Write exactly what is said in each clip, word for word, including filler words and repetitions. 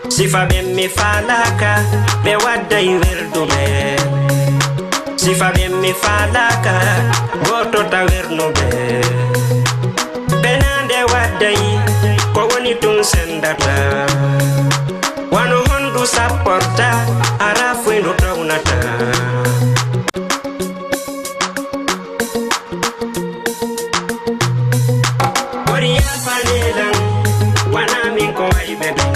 Sifa ɓen mi faalaaka, ɓe wadday werduɓe. Sifa ɓen mi faalaaka, gootota wernuɓe. Penaande wadday, ko woni tun sendata. Wano hondu sapporta, ara fuy ndu townata. Ɓuri yaafanee lan, wanaa min ko wayɓe ɓen.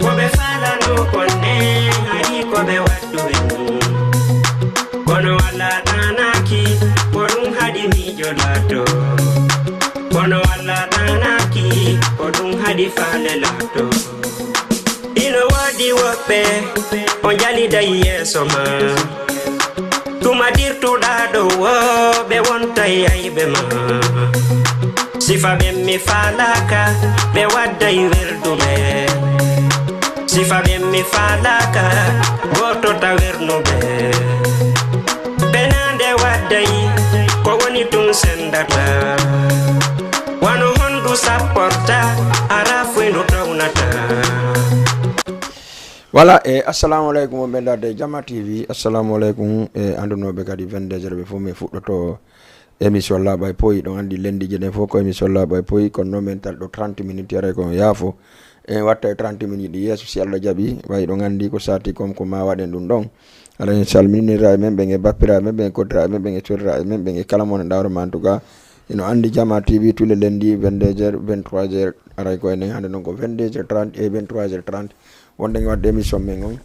Ko ɓe faalano kon ne, haɗi ko ɓe waɗɗu ɓen. Kono Alla ɗaanaaki, ko ɗum haɗi miijo laato. Kono Alla ɗaanaaki, ko ɗum haɗi faale laato. Ino woodi woɓɓe, o jaliday yeeso ma. Tuma dirtuɗaa ɗo woo, ɓe wontay ayɓe ma. Sifa ɓen mi faalaaka, ɓe wadday werduɓe. Sifa ɓen mi faalaaka, gootota wernuɓe. Penaande wadday, ko woni tun sendata. Wano hondu sapporta, ara fuy ndu townata. Voilà, e assalamu aleykum wonɓe darde Jama T V, assalamu aleykum e andunooɓe kadi vingt-deux heures ɓe fof, min fuɗɗoto émission Laaɓa e Poyi. Ɗon anndi lenndiije ɗen fof ko émission Laaɓa e Poyi, kono noon min tal ɗo trente minutes, yaray ko on yaafo. En watta e trente minutes ɗi yeeso, si Allah jaɓi, way ɗon anndi ko saati kon ko ma waɗen ɗum ɗon. Aɗa en salminira e men ɓen e bappira e men ɓen e koddira e men ɓen e sorira e men ɓen e kala mo na ɗawre ma, en tout cas. Ino anndi Jama T V tule lenndi vingt-deux heures, vingt-trois heures, aray ko enen hannde noon ko vingt-deux heures trente e vingt-trois heures trente. Wonde en waɗde émission men on.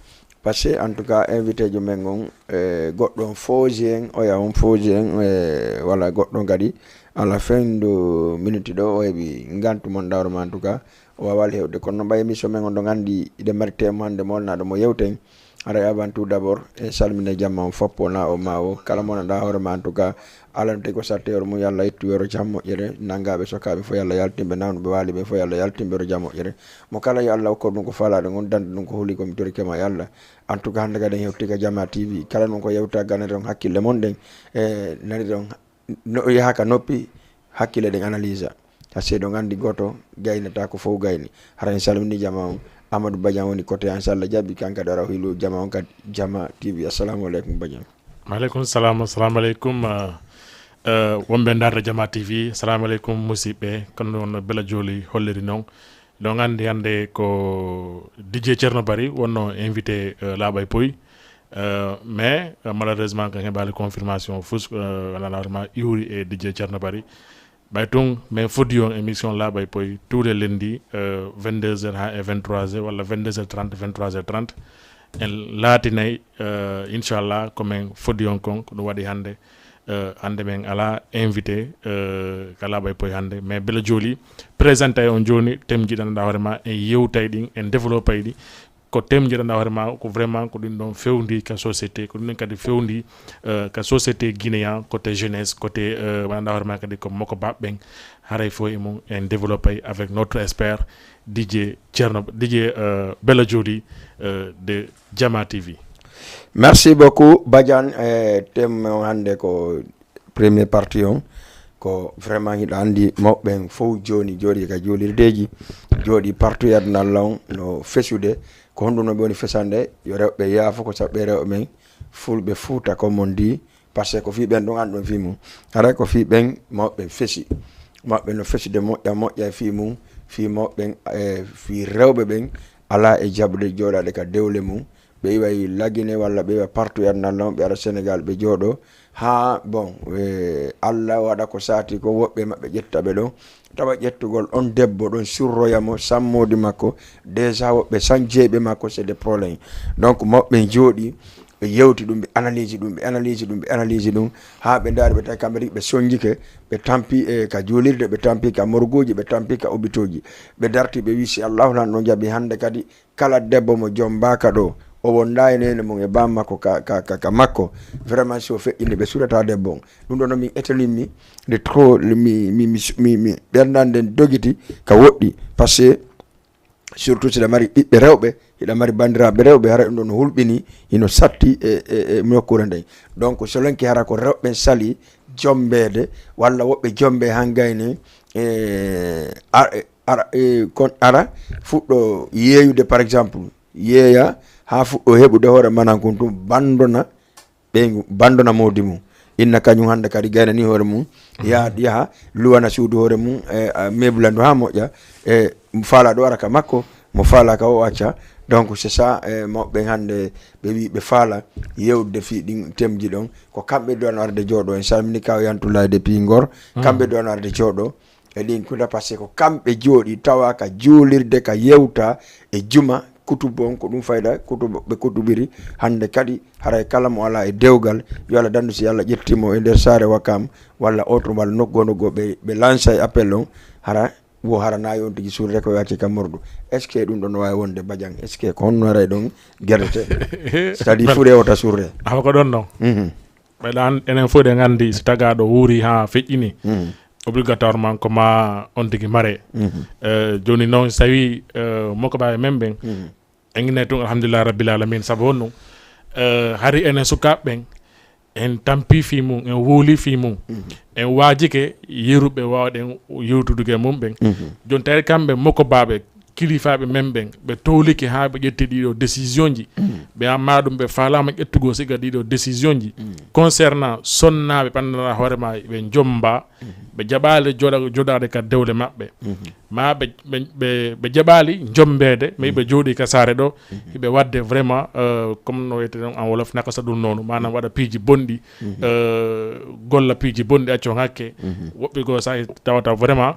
Parce que en tout cas, invité jo men on, e goɗɗo on fooji en, oya on fooji en, e walla goɗɗo on kadi, à la fin de minute ɗo, o heɓi ngantu mon dawro ma, en tout cas, o waawaa hewde. Kono noon ɓay émission men on ɗon anndi, iɗen mari thème hannde mo wolnaaɗo mo yewten. Haray avant tout d'abord, en salmina jamma on fof, wona o ma o, kala mo na ɗa hoore ma, en tout cas, Alla no tagi ko satte hoore mum, yo Allah ittu wero jam moƴƴere, nangaaɓe sokaaɓe fof, yo Allah yaltin ɓe, nawnuɓe waali ɓe fof, yo Allah yaltin ɓe wero jam moƴƴere. Mo kala yo Allah okko ɗum ko faalaɗo ngon, danda ɗum ko huli ko, mi torike ma yo Allah. En tout cas, hannde kadi en hewti ka Jama T V, kala non ko yewta ganere on hakkille mon ɗen, e nani ɗon no yaha ka noppi, hakkille ɗen analyse. Parce que ɗon anndi gooto gaynata ko fof gayni. Hara en salmini jama on. Amadou Badian woni côté an, so Allah jaɓi, kanka ɗo ara hiilu jama on ka Jama T V. Assalamu aleykum, Badian. Maaleykum salam, assalamu aleykum. Uh, uh, wonɓe ndaarde Jama T V, assalamu aleykum musidɓe. Kono noon Bella Jooli holliri noon. Ɗon anndi hannde ko D J Ceerno Bari wonno invité, uh, Laaɓa e Poyi. Uh, mais, uh, malheureusement, ko heɓaali confirmation fus, uh, wona lawrema iwri e D J Ceerno Bari. Ɓay tun, min foddi on émission Laaɓa e Poyi, tous les lundis, euh, vingt-deux heures haa e vingt-trois heures, walla vingt-deux heures trente, vingt-trois heures trente. En laatinay, euh, inchallah, ko min foddi on kon, ko ɗum waɗi hannde, euh, hannde min alaa invité, euh, ka Laaɓa e Poyi hannde. Mais Bella Jooli, présenté on jooni, thème ji ɗi ngannduɗaa hoore ma, en yewtay ɗin, en développay ɗi. Ko thème ji ɗi ngannduɗaa hoore ma, ko vraiment ko ɗin ɗon fewndi ka société, ko ɗin ɗon kadi fewndi, euh, ka société guinéen, côté jeunesse, côté, euh, mo ngannduɗaa hoore ma kadi ko moko baɓɓen. Haray fof e mum en développé avec notre expert D J Ceerno, D J, euh, Bella Jooli, euh, de Jama T V. Merci beaucoup, Badian. Eh, thème o hannde ko premier partie on, ko vraiment hiɗa anndi mawɓe ɓen fof jooni jooɗi ka juulirdeeji, jooɗi partout e aduna Allah on no fesude. Ko honɗum no ɓe woni fesande? Yo rewɓe yaafo, ko saɓɓe rewɓe men, fulɓe Fuuta, comme on dit, parce que ko fii ɓen ɗum an ɗum fii mum. Haray ko fii ɓen mawɓe ɓen fesi. Mawɓe ɓen no fesude moƴƴa moƴƴa e fii mum, fii mawɓe ɓen, e fii rewɓe ɓen alaa e jaɓude jooɗaade ka dewle mum. Ɓe iway Lagine walla ɓe iwa partout e aduna non, ɓe ara Sénégal, ɓe jooɗo. Haa, bon, eh, Allah waɗa ko saati ko, woɓɓe maɓɓe ƴetta ɓe ɗon. Tawa ƴettugol on debbo ɗon surroya mo, sammoodi makko, déjà woɓɓe sañ jeeɓe makko, c'est des problèmes. Donc, mawɓe jooɗi, ɓe yewti ɗum, ɓe analyse ɗum, ɓe analyse ɗum, ɓe analyse ɗum, haa ɓe ndaari, ɓe tawi kamɓe tigi ɓe soñjike, ɓe tampi, eh, ka juulirde, ɓe tampi ka morguuji, ɓe tampi ka hôpitauji. Ɓe darti, ɓe wi, si Allahu lan ɗon jaɓi hannde kadi, kala debbo mo jombaaka ɗo, o wonda e neene mum e bam makko ka, ka, ka, ka makko, vraiment, si o feƴƴini, ɓe suɗata debbo on. Ɗum ɗon no min etanimmi, de trop, mi, mi, mi, mi, mi, ɓerndan nden dogiti ka woɗɗi, parce que surtout si ɗa mari ɓiɓɓe rewɓe, hiɗa mari banndiraaɓe rewɓe, hara ɗum ɗon no hulɓini, hino satti e, e, e nokkuure nden. Donc, so lonki hara ko rewɓe sali jombeede, walla woɓɓe jombe hangayni, e, ar-, ara e, kon ara fuɗɗo yeeyude, par exemple, yeeya haa fuɗɗo heɓude hoore manan kon tun, bandona ɓeyngu, bandona moodi mum. Inna kañum hannde kadi gaynani hoore mum, yaha, yaha luwana suudu hoore mum, e, a, meuble ndu haa moƴƴa, e, faala ɗo ara ka makko, mo faala ka o acca. Donc c'est ça, e, mawɓe ɓen hannde ɓe wi ɓe faala yewtude fii ɗin temji ɗon. Ko kamɓe duwano arde jooɗo, en salmini kaw Yantulaay de Pingor, kamɓe duwano arde jooɗo e ɗin kuuɗe, parce que ko kamɓe jooɗi tawa ka juulirde, ka yewta e juma, kutubu on, ko ɗum fayda kutubu ɓe kutubiri. Hannde kadi haray kala mo alaa e dewgal, yo Allah dandu si Allah ƴettimo e nder saare Wakam walla autre walla nokku nokku ɓe, ɓe lansa e appel on, hara wo hara nayi on tigi surre ko yacce ka mordu. Est-ce que ɗum ɗon no waawi wonde, Badiane? Est-ce que ko honno haray ɗon gerdete? C'est-à-dire fure wota surre. Awa ko ɗon non. Mhm. Ɓe ɗan enen fof ɗen anndi, so tagaaɗo wuuri haa feƴƴini, obligatoirement ko ma on tigi mare. Eh, jooni noon, so tawi, eh, mokobaaɓe men ɓen, en ine tun, alhamdulillah rabbil alamin, sabu honɗum? Eh, hari enen sukaaɓe ɓen, en tampi fii mum, en wuuli fii mum, en waajike yeru ɓe waawɗen yewtudude e mum ɓen. Jooni tawi kamɓe mokobaaɓe, kilifaaɓe men ɓen, ɓe towlike haa ɓe ƴetti ɗiɗo décision ji. Ɓe amma ɗum, ɓe faalaama ƴettugol siga ɗiɗo décision ji concernant sonnaaɓe ɓanndanaa hoore ma ɓe jommba, ɓe jaɓaali jooɗa-, jooɗaade ka dewle maɓɓe. Ma ɓe, ɓe, ɓe, ɓe jaɓaali jommbeede, mais ɓe jooɗi ka saare ɗo, hiɓe waɗde vraiment, euh, comme no wiyete ɗon en wolof, naka sudul noonu, maanaam waɗa piiji bonɗi, euh, golla piiji bonɗi, accu hakke. Woɓɓe goo sa tawata vraiment,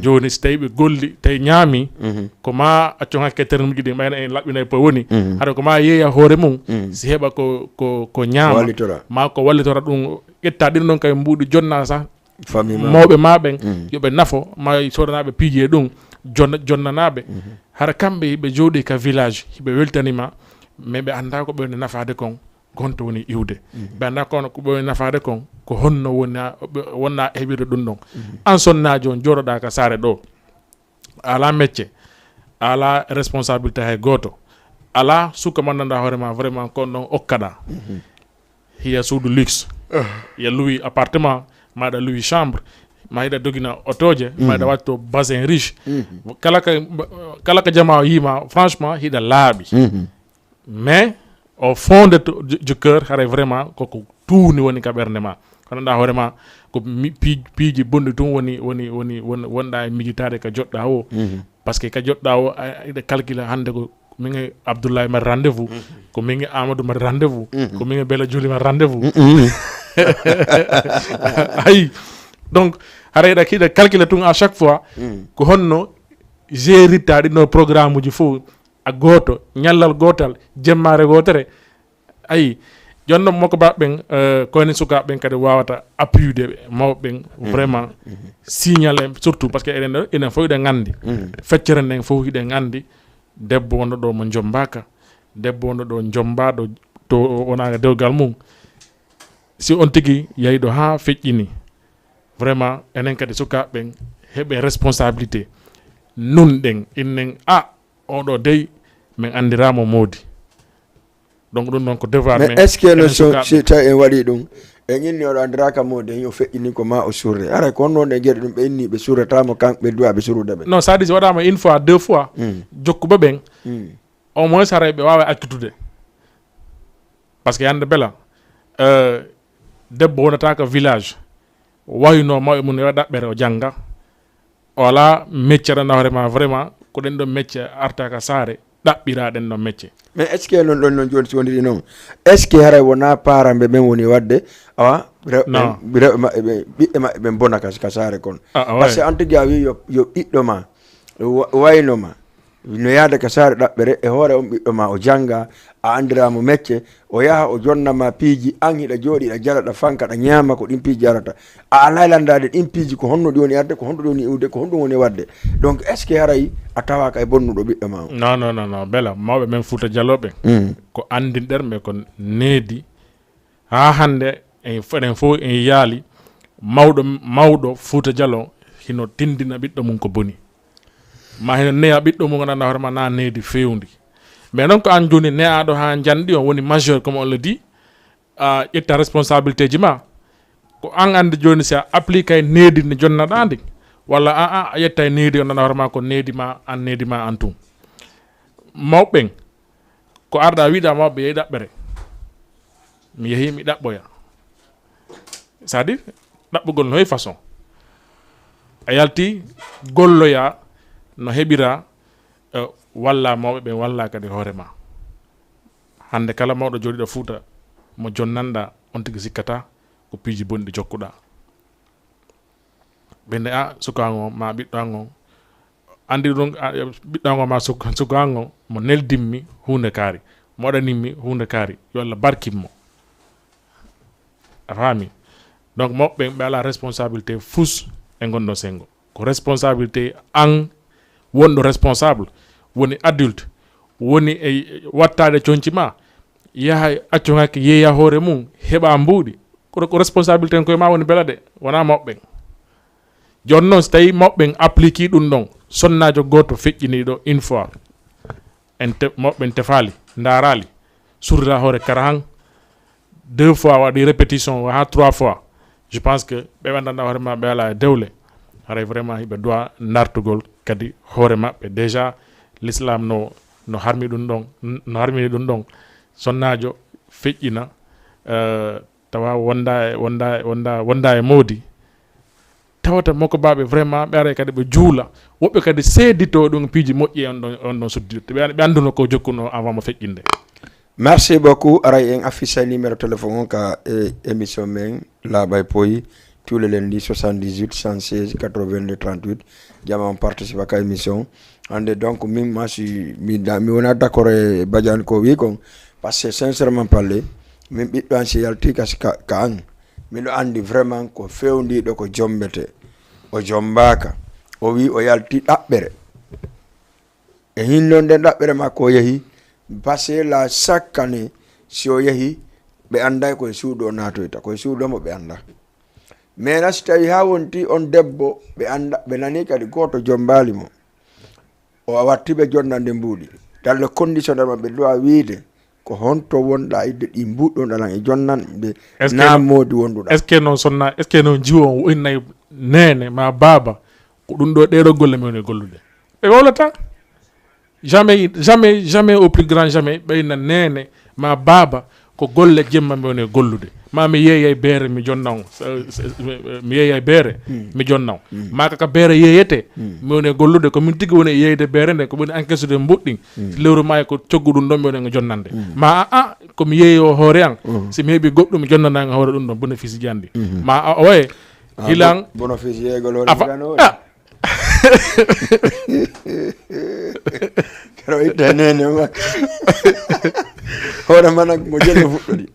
jooni, so tawi ɓe golli, tawi ñaami, ko ma accu hakke terme ji ɗi, ɓayno en laɓɓinay poy woni, hara ko ma yeeya hoore mum, si heɓa ko, ko, ko ñaama, ma ko wallitora ɗum, ƴetta ɗin ɗon kay mbuuɗi jonna sah, mawɓe ma ɓen, yo ɓe nafo, ma sodanaaɓe piiji e ɗum, jonna-, jonnanaaɓe. Hara kamɓe hiɓe jooɗi ka village, hiɓe weltanima, mais ɓe annda ko ɓe woni nafaade kon, ko honto woni iwde. Ɓe annda kono ko ɓe woni nafaade kon, ko honno wona, wonna heɓirde ɗum ɗon. An sonnaajo on jooɗoɗaa ka saare ɗo, a alaa mecce, a alaa responsabilité hay gooto, alaa suka mo anndanɗaa hoore ma vraiment ko on ɗon okkaɗaa. Hiya suudu luxe, hiya luwi appartement, ma hiɗa luwi chambre, ma hiɗa dogina otooje, ma hiɗa watto bassin riche. Kala ka, kala ka jamaa o yiima, franchement, hiɗa laaɓi. Mais au fond de to-, du, du cœur, haray vraiment koko tuuni woni ka ɓernde ma. Ko anndanɗaa hoore ma, ko mi-, pii-, piiji bonɗi tun woni, woni, woni, won-, wonɗaa e mijitaade ka joɗɗaa o. Parce que ka joɗɗaa o, a, a, hiɗa calcula hannde ko min e Abdoulaye mari rendez-vous, ko min e Amadou mari rendez-vous, ko min e Bella Joli mari rendez-vous. Ayi, donc, haray hiɗa, hiɗa calcula tun à chaque fois, ko honno géritta ɗin ɗo programme uji fof, a gooto, ñallal gootal, jemmaare wootere. Ayi, jooni non mokobaaɓe ɓen, eh, ko enen sukaaɓe ɓen kadi wawata appuyude ɓe, mawɓe ɓen, vraiment, signal en surtout, parce que eɗen ɗo, enen fof eɗen anndi. Feccere nden fof eɗen anndi, debbo wonɗo ɗo mo jombaka, debbo wonɗo ɗo jombaɗo to o wonaka dewgal mum. Si on tigi yahi ɗo haa feƴƴini, vraiment, enen kadi sukaaɓe ɓen heɓe responsabilité. Nun ɗen, innen, a, oɗo dey, min anndiraamo moodi. Donc, ɗum ɗon ko devoir mais men, est-ce que no enen so, sukaaɓe si tawi en waɗi ɗum, en inni oɗo anndiraaka moodi, en yo feƴƴini ko ma o surre. Haray ko honno ɗen geɗe ɗum ɓe inni ɓe surrata mo, kanko ɓe duwa ɓe surrude ɓe? Non, c'est-à-dire, si waɗaama une fois, deux fois, jokkuɓe ɓen, au moins, haray ɓe waawa accitude. Parce que hannde bela, euh, debbo wonata ko village, wayno mawɓe mum yo ɗaɓɓere o jannga, o alaa mecce ɗan hoore ma, vraiment, ko ɗen ɗon mecce arta ka saare, ɗaɓɓira ɗen ɗon mecce. Mais est-ce que non ɗon non jooni si woniri noon? Est-ce que haray wonaa paramɓe ɓen woni waɗde, awa, rewɓe ɓen, rewɓe maɓɓe ɓen, ɓiɓɓe maɓɓe ɓen bona ka, ka saare kon? Ah, ah, parce que ouais. An tigi a wi yo, yo ɓiɗɗo ma, wa-, wayno ma, no yaade ka saare ɗaɓɓere, e hoore on ɓiɗɗo ma o jannga, a anndiraama mecce, o yaha o jonna ma piiji, an hiɗa jooɗi, hiɗa jala, ɗa fanka, ɗa ñaama ko ɗin piiji arata. A alaa e lanndaade ɗin piiji ko honno ɗi woni arde, ko honɗum ɗi woni iwde, ko honɗum woni waɗde. Donc, est-ce que haray a tawaaka e bonnuɗo ɓiɗɗo ma on? Non, non, non, non. Bela, mawɓe men Fuuta Jaloo ɓen, ko anndinɗen ɓe ko needi. Haa hannde, en f-, enen fof en yaali mawɗo, mawɗo Fuuta Jaloo hino tinndina ɓiɗɗo mum ko boni. Ma hino neya ɓiɗɗo mum, gandanɗaa hoore ma na needi feewndi. Mais noon ko an jooni neyaaɗo haa njanɗi on woni majeur, comme on le dit, a ƴetta responsabilité ji ma. Ko an anndi jooni si a appliqué needi ndi jonnaɗaa ndi, Walla a, a, a ƴettay needi on, nana hoore ma ko needi ma an, needi ma an tun. Mawɓe ɓen, ko arɗa wiɗa mawɓe yehi ɗaɓɓere. Mi yehi mi ɗaɓɓoya. C'est-à-dire, ɗaɓɓugol no hewi façon. A yalti golloya no heɓira, eh, walla mawɓe ɓen, walla kadi hoore ma. Hannde kala mawɗo jooɗiiɗo Fuuta mo jonnanɗa, on tigi sikkata ko piiji bonɗi jokkuɗa. Ɓe nde a sukaango ma ɓiɗɗo ango, anndi ɗum, a, ɓiɗɗo ango ma suk-, sukaango mo neldimmi huunde kaari, mo waɗanimmi huunde kaari, yo Allah barkin mo. A faami? Donc, mawɓe ɓen ɓe alaa responsabilité fus e ngonɗo senngo. Ko responsabilité an wonɗo responsable, woni adulte, woni e wattaade conci ma, yaha accu hakke yeeya hoore mum, heɓa mbuuɗi. Ko, ko responsabilité en koye ma woni bela de, wonaa mawɓe ɓen. Jooni noon, so tawii mawɓe ɓen appliqué ɗum ɗon, sonnaajo gooto feƴƴiniiɗo une fois, en te-, mawɓe ɓen tefaali, ndaaraali, surrira hoore kara han, deux fois waɗi répétition, wa ha trois fois. Je pense que ɓe ɓe anndanɗa hoore ma ɓe alaa e dewle, haray vraiment hiɓe droit ndartugol kadi hoore maɓɓe. Déjà, l'islam no, no harmi ɗum ɗon, no harmini ɗum ɗon. Sonnaajo feƴƴina, eh, tawa wonda e, wonda e, wonda, wonda e moodi. Tawata moko baɓe vraiment ɓe aray kadi ɓe juula. Woɓɓe kadi seedito ɗum piiji moƴƴi e on ɗon, on ɗon suddirde. Ɓe an-, ɓe annduno ko jokkuno avant mo feƴƴinde. Merci beaucoup. Aray en affiche numéro téléphone on ka e émission men Laaɓa e Poyi. Tuulelen ndi soixante-dix-huit, cent seize, quatre-vingt-deux, trente-huit. Jama on participe ka émission. Hannde donc min ma si mi da-, mi wona d'accord e Badiane ko wi kon. Parce que sincèrement parler, min ɓiɗɗo an si yalti ka, ka, ka an. Miɗo anndi vraiment ko fewndiiɗo ko jombete. O jombaaka. O wi o yalti ɗaɓɓere. E hinno nden ɗaɓɓere makko o yehi. Parce que la chaque année, si o yehi, ɓe annday ko e suudu o naatoyta. Ko e suudu o mo ɓe annda. Mais na si tawi haa wonti on debbo, ɓe annda, ɓe nani kadi gooto jombaali mo. O watti ɓe jonnande mbuuɗi. Dans le conditionnel maɓɓe, droit wiide, ko honto wonɗa idde ɗi mbuuɗɗon ɗalan e jonnanɓe Est-ce que na no-, moodi wonduɗa. Est-ce que noon sonna, est-ce que noon jiwo on wo'innay neene ma baaba, ko ɗum ɗo ɗee ɗo golle mi woni e gollude? Ɓe wowlata. Jamais, jamais, jamais, au plus grand jamais, ɓeyna neene ma baaba ko golle jemma mi woni e gollude. Ma mi yeeyay beere mi jonna on. S-, s-, s-, mi yeeyay beere, mi jonna on. Ma kaka beere yeeyete, mi woni e gollude, ko min tigi woni e yeeyde beere nde, ko woni encaissude mbuɗɗin. Si lewru maayi ko coggu ɗum ɗon mi woni e jonnande. Ma a, a, ko mi yeeyo hoore an. Si mi heɓi goɗɗum mi jonnana an hoore ɗum ɗon, bénéfice ji anndi. Ma a, oye, hilan. Bénéfice yeeygol hoore. Kero itta nene ma. Hoore mana mo jelle fuɗɗori.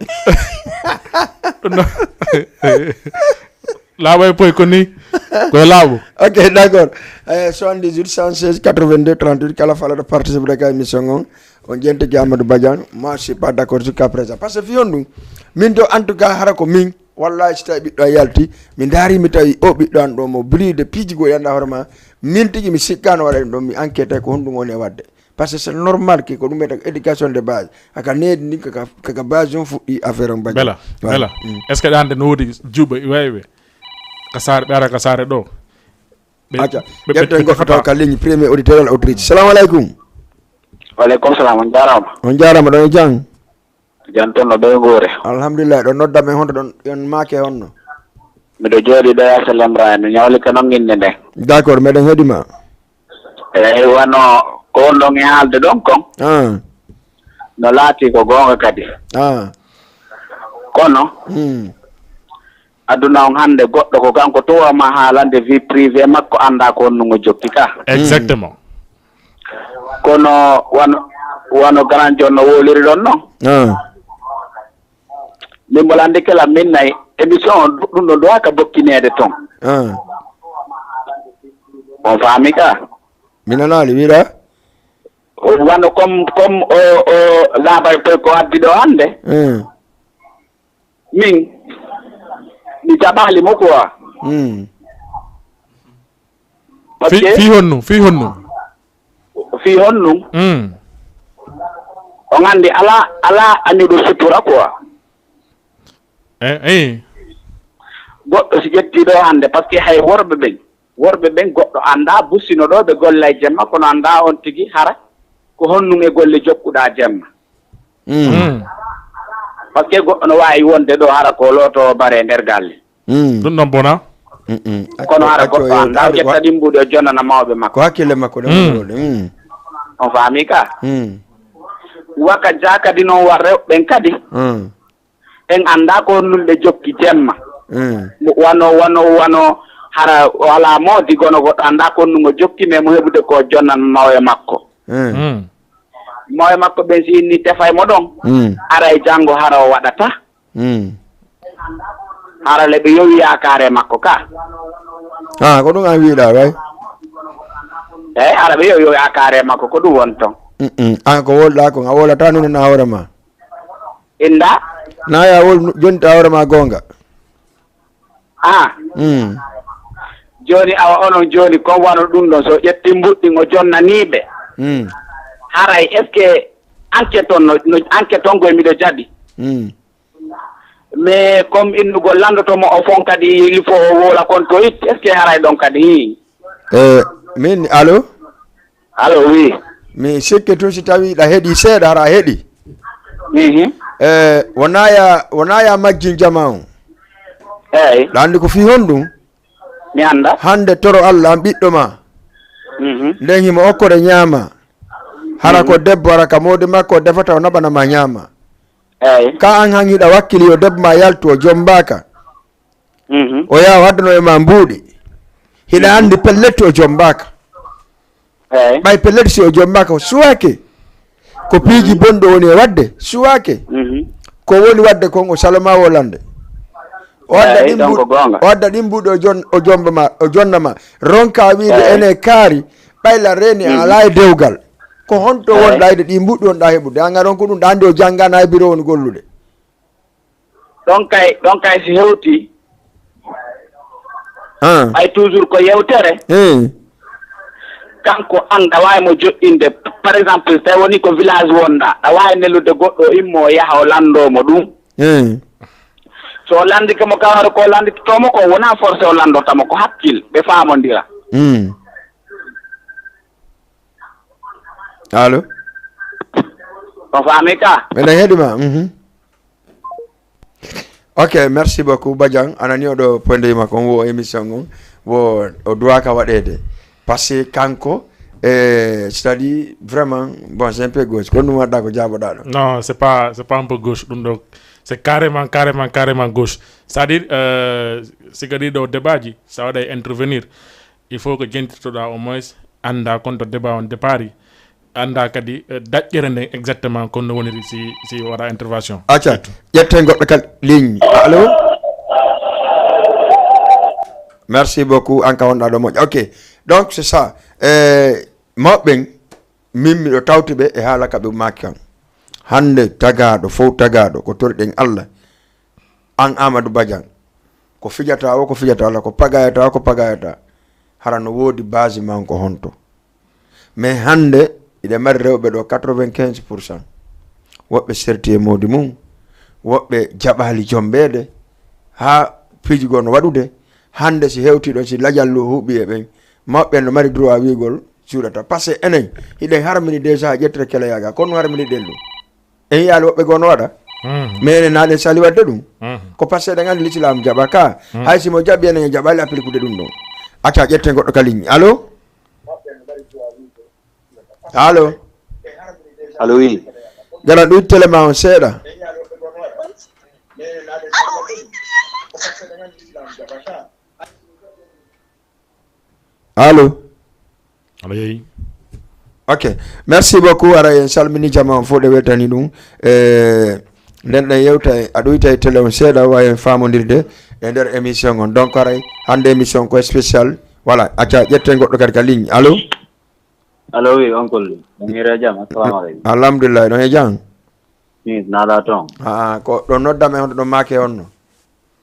Laaɓa e poy ko ni. Ko e laaɓu. Ok, d'accord. Eh, soixante-dix-huit, cent seize, quatre-vingt-deux, trente-huit, kala falaɗo participe ka émission on. On jentiki Amadou Badiane, moi je suis pas d'accord jusqu'à présent. Parce que fi on ɗum, min to en tout cas hara ko min, wallahi si tawi ɓiɗɗo an yalti, mi ndaari mi tawi o ɓiɗɗo an ɗo mo bride piiji goo yanda hoore ma, min tigi mi sikkano waɗa ɗum ɗon, mi enquête ko honɗum woni e wadde. Parce que c'est normal que ko ɗum wiyata éducation de base. Aka needi ndin kaka, kaka base on fuɗɗi affaire on Badiane. Bela, bela. Est-ce que ɗande no woodi juuɓe wayɓe? Ka saare, ɓe ara ka saare ɗo. Ɓe, acca, ɓe, ƴetten goɗɗo taw ka ligne, premier auditeur walla auditrice. Salamu aleykum. Waleykum salam, on jaaraama. On jaaraama, ɗon e jam? Jam toon no ɓeynguure. Alhamdulillah, ɗon nodda men honto ɗon, on maake honno? Miɗo jooɗi ɗo Yaasin Lemra, mi ñawlike noon innde nden. D'accord, meɗen heɗi ma. Eey, wano ko on ɗon e haalde ɗon kon. Ah. No laati ko goonga kadi. Ah. Kono, hmm. Aduna on hannde, goɗɗo ko kanko tun waawma haalande vie privée makko, anndaa ko honno ngo jokki ka. Exactement. Kono wano, wano Grand John no wowliri ɗon non. Ah. Min mbola anndi kala min nayi émission on, ɗum ɗo duwaka bokkineede ton. Ah. On faami ka? Mi nanaali, wiɗa? Wano comme, comme o, o Laaɓa e Poy ko addi ɗo hannde. Hmm. Min, mi jaɓaali mo quoi. Hmm. Parce que fii honno, fii honno? Fii honno? Hmm. On anndi alaa, alaa añuɗo sutura quoi. Eh, eh. Goɗɗo si ƴetti ɗo hannde, parce que hay worɓe ɓen, Worɓe ɓen goɗɗo anndaa, busino ɗo ɓe golla e jemma, kono anndaa on tigi hara ko honɗum e golle jokkuɗaa jemma. Mm. Mm. Parce que goɗɗo no waawi wonde ɗo hara ko looto bare nder galle. Mm. Ɗum ɗon bona. Mm-mm. Kono hara goɗɗo anndaa, o ƴetta ɗi mbuuɗi, o jonnana mawɓe makko. Ko hakkille makko ɗon woni ɗon. Mm. On faami ka? Mm. Waka ja kadi noon wa rewɓe ɓen kadi. Mm. En anndaa ko honɗum ɓe jokki jemma. Mm. Mo-, wano, wano, wano hara o alaa moodi, kono goɗɗo anndaa ko honɗum o jokki, mais mo heɓude ko jonnan mawɓe makko. Mm. Mm. Mawɓe makko ɓen si inni tefay mo ɗon, mm, aray janngo hara o waɗata. Mm. Hara le ɓe yowi yaakaare makko ka. Ah, ko ɗum an wiɗa, way? Eyi, hara ɓe yowi yaakaare makko, ko ɗum woni ton. Mm-mm. An ko wolɗa kon, a wolata noon na hoore ma. Inda? Na ya wol jonta hoore ma gonga. Ah. Mm. Jooni awa onon jooni ko wano ɗum ɗon, so ƴetti mbuɗɗin o jonnaniiɓe. Mm. Haray est-ce que enquête on no, no enquête on koye miɗo jaɓi? Mm. Mais comme innugol landoto mo o fon kadi il faut o woola kon to it, est-ce que haray ɗon kadi? Hi. Eh, min, allo? Allo, oui. Mi sikke tun si tawi ɗa heɗi seeɗa, hara a heɗi. Mhm. Eh, wona ya, wona ya majjin jama on. Eyi. Ɗa anndi ko fii honɗum? Mi annda. Hannde toro Allah an ɓiɗɗo ma. Mhm. Nden himo okkore ñaama. Hara ko, mhm, debbo, hara ka moodi makko o defata o naɓana ma ñaama. Eyi. Ka an han hiɗa wakkili yo debbo ma yaltu o jombaaka. Mhm. O yaha o addano e ma mbuuɗi. Hiɗa, mhm, anndi pellet o jombaaka. Eyi. Ɓay pellet si o jombaaka o suwaake. Ko piiji, mhm, bonɗo woni e waɗde suwaake. Mhm. Ko woni waɗde kon o saloma wolande. O adda, eyi, ɗin ɗon mbuuɗi, ko goonga, o adda ɗin mbuuɗi o jon-, o jomba ma, o jonna ma. Ronka wiide, eyi, ene kaari, ɓay la reeni, mhm, alaa e dewgal. Ko honto, eyi, wonɗa e ɗi mbuuɗi wonɗa heɓude? An a ronku ɗum ɗa anndi o janngana e biro woni gollude. Ɗon kay, ɗon kay si hewti. Ah. Ay toujours ko yewtere. Hmm. Kanko an, ɗa waawi mo joɗɗinde. Par exemple, tawi woni ko village wonɗa, ɗa waawi nellude goɗɗo o immo o yaha o lanndo mo ɗum. Hmm. So o lanndike mo kawaro ko lannditotoo mo ko, wonaa forcé o lanndorta mo, ko hakkil, ɓe faamondira. Hmm. Allo? O faami ka? Miɗen heɗi ma. Mhm. Ok, merci beaucoup, Badian. A nani oɗo point de vue makko, on wo émission on, wo o duwaka waɗede. Parce que kanko, eh, c'est-à-dire, vraiment, bon, c'est un peu gauche. Ko ɗum waɗɗa ko jaaboɗa ɗo? Non, c'est pas, c'est pas un peu gauche. Ɗum ɗo, c'est carrément, carrément, carrément gauche. C'est-à-dire, euh, c'est-à-dire ɗo débat ji, sa waɗa intervenir, il faut que jentirtoɗa au moins, annda kon to débat on départ, annda kadi, eh, daƴƴere nden exactement kon no woniri si, si waɗa intervention. Acca, ƴetten goɗɗo kal ligne. Allo? Merci beaucoup, an ka wonɗa ɗo moƴƴa. Ok, donc c'est ça. Eh, mawɓe ɓen, min miɗo tawti ɓe e haala ka ɓe maaki kan. Hannde tagaaɗo, fow tagaaɗo, ko toriɗen Allah. An Amadou Badian, ko fijata o, ko fijata Allah, ko pagayata o, ko pagayata. Hara no woodi base man ko honto? Mais hannde, iɗe mari rewɓe ɗo quatre-vingt-quinze pour cent. Woɓɓe serti e moodi mum, woɓɓe jaɓaali jombeede, haa piiji goo no waɗude. Hannde si hewtii ɗon, si lajal lo huuɓi e ɓen, mawɓe no mari droit wiigol suuɗata. Parce que enen, hiɗen harmini déjà ƴettere keleyaga, kono harmini ɗen ɗum. En yiyaali woɓɓe goo no waɗa. Mhm. Mais enen na ɗen sali waɗde ɗum. Mhm. Ko parce que eɗen anndi l'islam jaɓa ka. Mhm. Hay si mo jaɓi enen en jaɓaali appliquer ɗum ɗon. Acca ƴetten goɗɗo ka ligne. Allo? Allo? Allo, oui. Gara ɗum télé ma on seeɗa. Allo? Allo, yeeyi. Ok, merci beaucoup. Aray en salmini jama on fof ɗe weltani ɗum. Eh, nden ɗen yewta, a ɗoyta e télé on seeɗa, wawi en famondirde e nder émission on. Donc aray hannde émission ko spécial. Voilà, acca ƴetten goɗɗo kadi ka ligne. Allo? Allo, oui, oncle. On hira jam, assalamu aleykum. Alhamdulillah, ɗon e jam? Ni, naɗa toon? Ah, ko ɗon noddam e honto ɗon maake honno?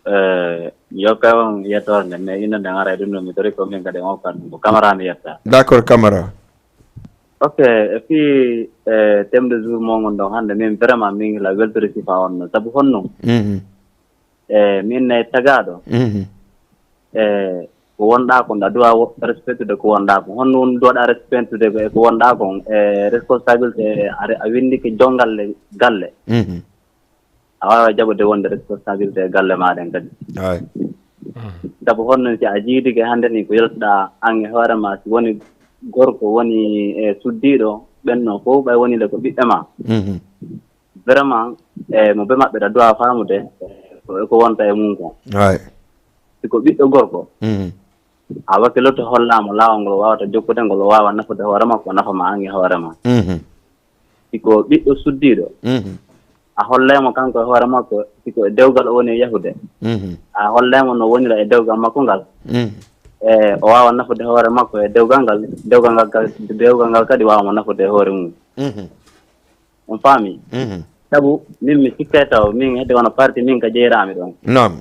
Eh, mi yokka on yettoore nde, mais innde nden ara e ɗum ɗo, mi tori ko min kadi on kan ko Camara mi yetta. D'accord, Camara. Ok, e fii, eh, thème de jour mo ngon ɗon hannde, min vraiment min la weltori sifa on no. Sabu honno? Mhm. Eh, min ne tagaaɗo. Mhm. Eh, ko wonɗaa kon, a duwa respectude ko wonɗaa kon. Honno woni duwaɗa respectude ko e ko wonɗaa kon? E responsabilité, a re-, a winndike jonngalle galle. Mhm. A waawaa jaɓude wonde responsabilité e galle maaɗa en kadi. Ay. Sabu honno si a jiidike hannde ni ko yaltuɗaa an e hoore ma, si woni gorko woni e suddiiɗo, ɓen no fof ɓay woni le ko ɓiɓɓe ma. Mhm. Vraiment, e mo be maɓɓe ɗa duwa faamude ko, ko wonta e mum kon. Ay. Si ko ɓiɗɗo gorko, Mhm. a wakiloto hollaamo laawol ngol o waawata jokkude ngol, o waawa nafude hoore makko, nafa ma an e hoore ma. Mhm. Si ko ɓiɗɗo suddiiɗo, Mhm. a hollay mo kanko e hoore makko, si ko e dewgal o woni e yahude, Mhm. a hollay mo no wonira e dewgal makko ngal. Mhm. E o waawa nafude hoore makko e dewgal ngal, dewgal ngal ka-, dewgal ngal kadi waawa mo nafude e hoore mum. Mhm. On faami? Mhm. Sabu min mi sikkay taw, min hedde wano parti min ka jeyraami ɗon. Naam.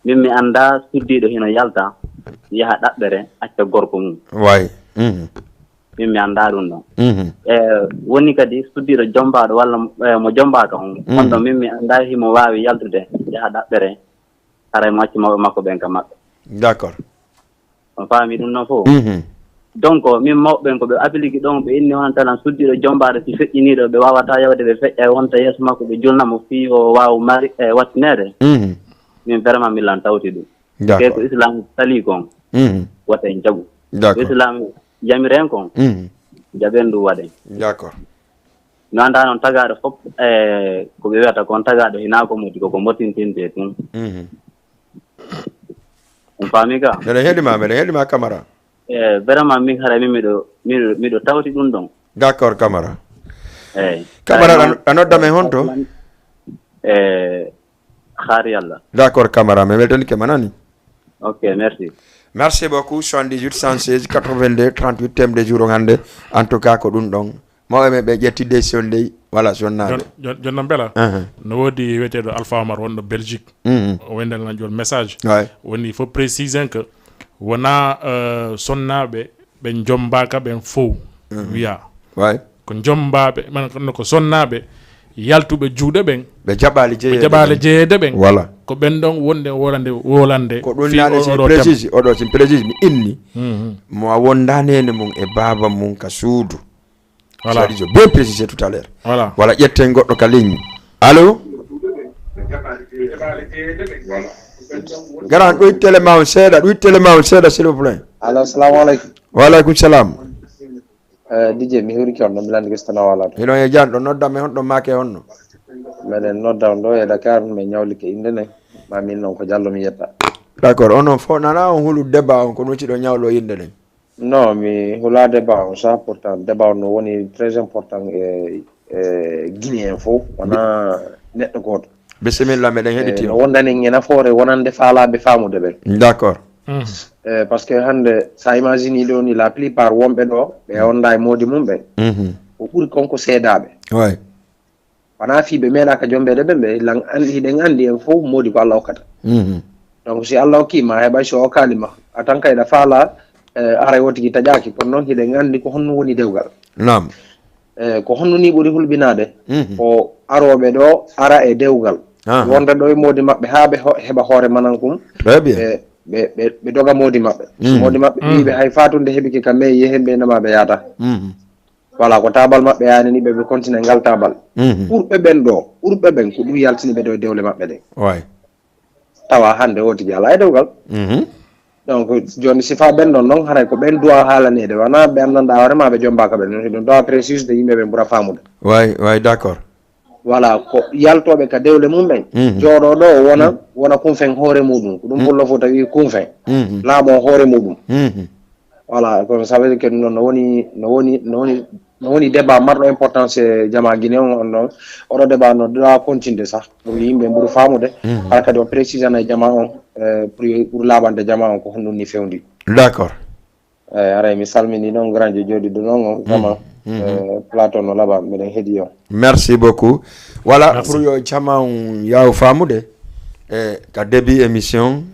Min mi annda suddiiɗo hino yalta, yaha ɗaɓɓere, acca gorko mum. Way. Mhm. Min mi annda ɗum ɗon. Mhm. E woni kadi suddiiɗo jombaaɗo walla, e, mo jombaaka on. Mhm. On ɗon min mi annda himo waawi yaltude, yaha ɗaɓɓere, haray mo acci mawɓe makko ɓen ka maɓɓe. D'accord. On faami ɗum ɗon fof? Mhm. Donc, min mawɓe ɓen ko ɓe appliqué ɗon, ɓe inni hono talan suddiiɗo jombaaɗo si feƴƴiniiɗo, ɓe waawataa yawde ɓe feƴƴa wonta yeeso makko, ɓe julna mo fii o waawa mari, e, wattineede. Mhm. Min vraiment mi lan tawti ɗum. D'accord. Ke ko Islam salii kon, Mhm. wota en jaɓu. D'accord. Ko Islam yamiri en kon, Mhm. jaɓen ɗum waɗen. D'accord. Mi anndaa noon tagaaɗo fof, e, ko ɓe wiyata kon tagaaɗo hinaa ko moti, ko ko motintinte tun. Mhm. On faami ka? Meɗen heɗi ma, meɗen heɗi ma, Camara. E, vraiment, min hara min miɗo, miɗo, miɗo tawti ɗum ɗon. D'accord, Camara. Eyi. Camara, Kay a, a nodda men honto? E, Xaar Yalla. D'accord, Camara, mi weltanike ma nani. Ok, merci. Merci beaucoup, soixante-dix-huit, cent seize, quatre-vingt-deux, trente-huit, thème de jour on hannde. En tout cas, ko ɗum ɗon. Mawɓe men ɓe ƴetti décision ley, voilà, sonnaaɓe. Jon-, jon-, jonnon Bela, Ahan. No woodi wiyeteeɗo Alpha Omar wonɗo Belgique. Mhm. O wendal lan jol message. Ouais. Woni fof préciser que wona, euh, sonnaaɓe ɓe jombaaka ɓen fow Mhm. wiya. Ouais. Ko jombaaɓe, man, kono ko sonnaaɓe yaltuɓe juuɗe ɓen. Ɓe jaɓaali Ɓe jeyeede jaɓaali ɓen. jeyeede ɓen. Voilà. Ko ɓen ɗon wonde wolande, wolande Ko ɗum fii naane o, si oɗo précise, thème. oɗo si précise, mi inni. Mhm. Mo a wondaani hene mum e baaba mum ka suudu. Voilà. C'est-à-dire, bien précisé tout à l'heure. Voilà. Voilà, ƴetten goɗɗo ka ligne. Allô? Garan, ɗoyt télé ma on seeɗa, ɗoyt télé ma on seeɗa, s'il vous plaît. Allo, salamu aleykum. Wa aleykum salam. Eh, D J, mi hurike on, ɗo mi landi gestana wala to. Hiɗon e jan, ɗo nodda mi honɗo maake honno? Meɗen nodda on ɗo e Dakar, mi ñawlike innde nden. Ma min non ko Jallo mi yetta. D'accord, onon fof nana on hulu débat on, ko ɗum woni ɗo ñawlo innde nden. Non, mi hulaade débat on sa, pourtant débat on no woni très important e, e Guinéen fof, wona neɗɗo gooto. Bisimilla, meɗen heɗitii. Eh, no wondani en e nafoore wonande faalaaɓe faamude ɓen. D'accord. Mhm. Eh, parce que hannde, sa imagine ɗo ni, la plupart wonɓe ɗo, ɓe Mhm. onda e moodi mum ɓen. Mhm. Ko ɓuri kon ko seedaaɓe. Ouais. Wona fii ɓe meeɗaaka jombeede ɓe, ɓe lan-, an-, hiɗen anndi en fof moodi ko Allah okkata. Mhm. Donc, si Allah okkii ma, heɓay so okkaali ma, a tan kay ɗa faala, eh, aray wotigi taƴaaki. Kono noon, hiɗen anndi ko honno woni dewgal. Naam. Eh, ko honno ni ɓuri hulɓinaade? Mhm. Ko arooɓe ɗo ara e dewgal. Aha. Wonde ɗo e moodi maɓɓe haa ɓe ho-, heɓa hoore manan kum. Très bien. Ɓe, ɓe, ɓe, ɓe doga moodi maɓɓe. So Mhm. moodi maɓɓe Mhm. ɓiiɓe hay faatunde heɓike ka mairie, hemɓe nama ɓe yaata. Mhm. Voilà, ko taabal maɓɓe yaani ni, ɓe, ɓe continue ngal taabal. Mhm. Ɓurɓe ɓen ɗo, ɓurɓe ɓen ko ɗum yaltini ɓe ɗo e dewle maɓɓe ɗen. Ouais. Tawa hannde o tigi alaa e dewgal. Mhm. Donc, jooni sifa ɓen ɗon noon, haray ko ɓen duwa haalaneede, wona ɓe anndanɗaa hoore ma ɓe jombaaka ɓen. Ɗum ɗo précise de yimɓe ɓe ɓura faamude. Ouais, ouais, d'accord. Voilà, ko yaltooɓe ka dewle mum ɓen. Mhm. Jooɗoo ɗo wona, Mhm. wona kunfen hoore muɗum. Ko ɗum Mhm. pullo fof tawi kunfen. Mhm. Laamoo hoore muɗum. Mhm. Voilà, kono ça veut dire que ɗum ɗon no woni, no woni, no woni, no woni débat marɗo importance e jama Guinée on, on ɗon. Oɗo débat no doit continude sah. Ɗum yimɓe ɓuri faamude. Mhm. Hara kadi o précisana e jama on, eh, pour, pour laaɓande jama on ko honɗum ni fewndi. D'accord. Eh, aray mi salmini ɗon grand jo jooɗiɗo ɗon on, Mhm. vraiment, Mhm. eh, plateau no laaɓa, miɗen heɗi on. Merci beaucoup. Voilà, Merci. Pour yo jama on yaaw faamude, eh, ka début émission,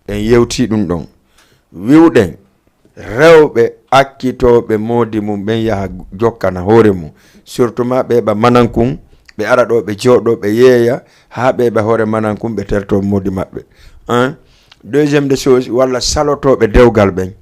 en yewti ɗum ɗon. Wiwɗen, rewɓe akkitooɓe moodi mum ɓen yaha jokkana hoore mum. Surtout ma ɓe ɓa manankun, ɓe ara ɗo ɓe jooɗo, ɓe yeeya, haa ɓe ɓa hoore manankun, ɓe terto moodi maɓɓe. Hein? Deuxième de chose, walla salotooɓe dewgal ɓen.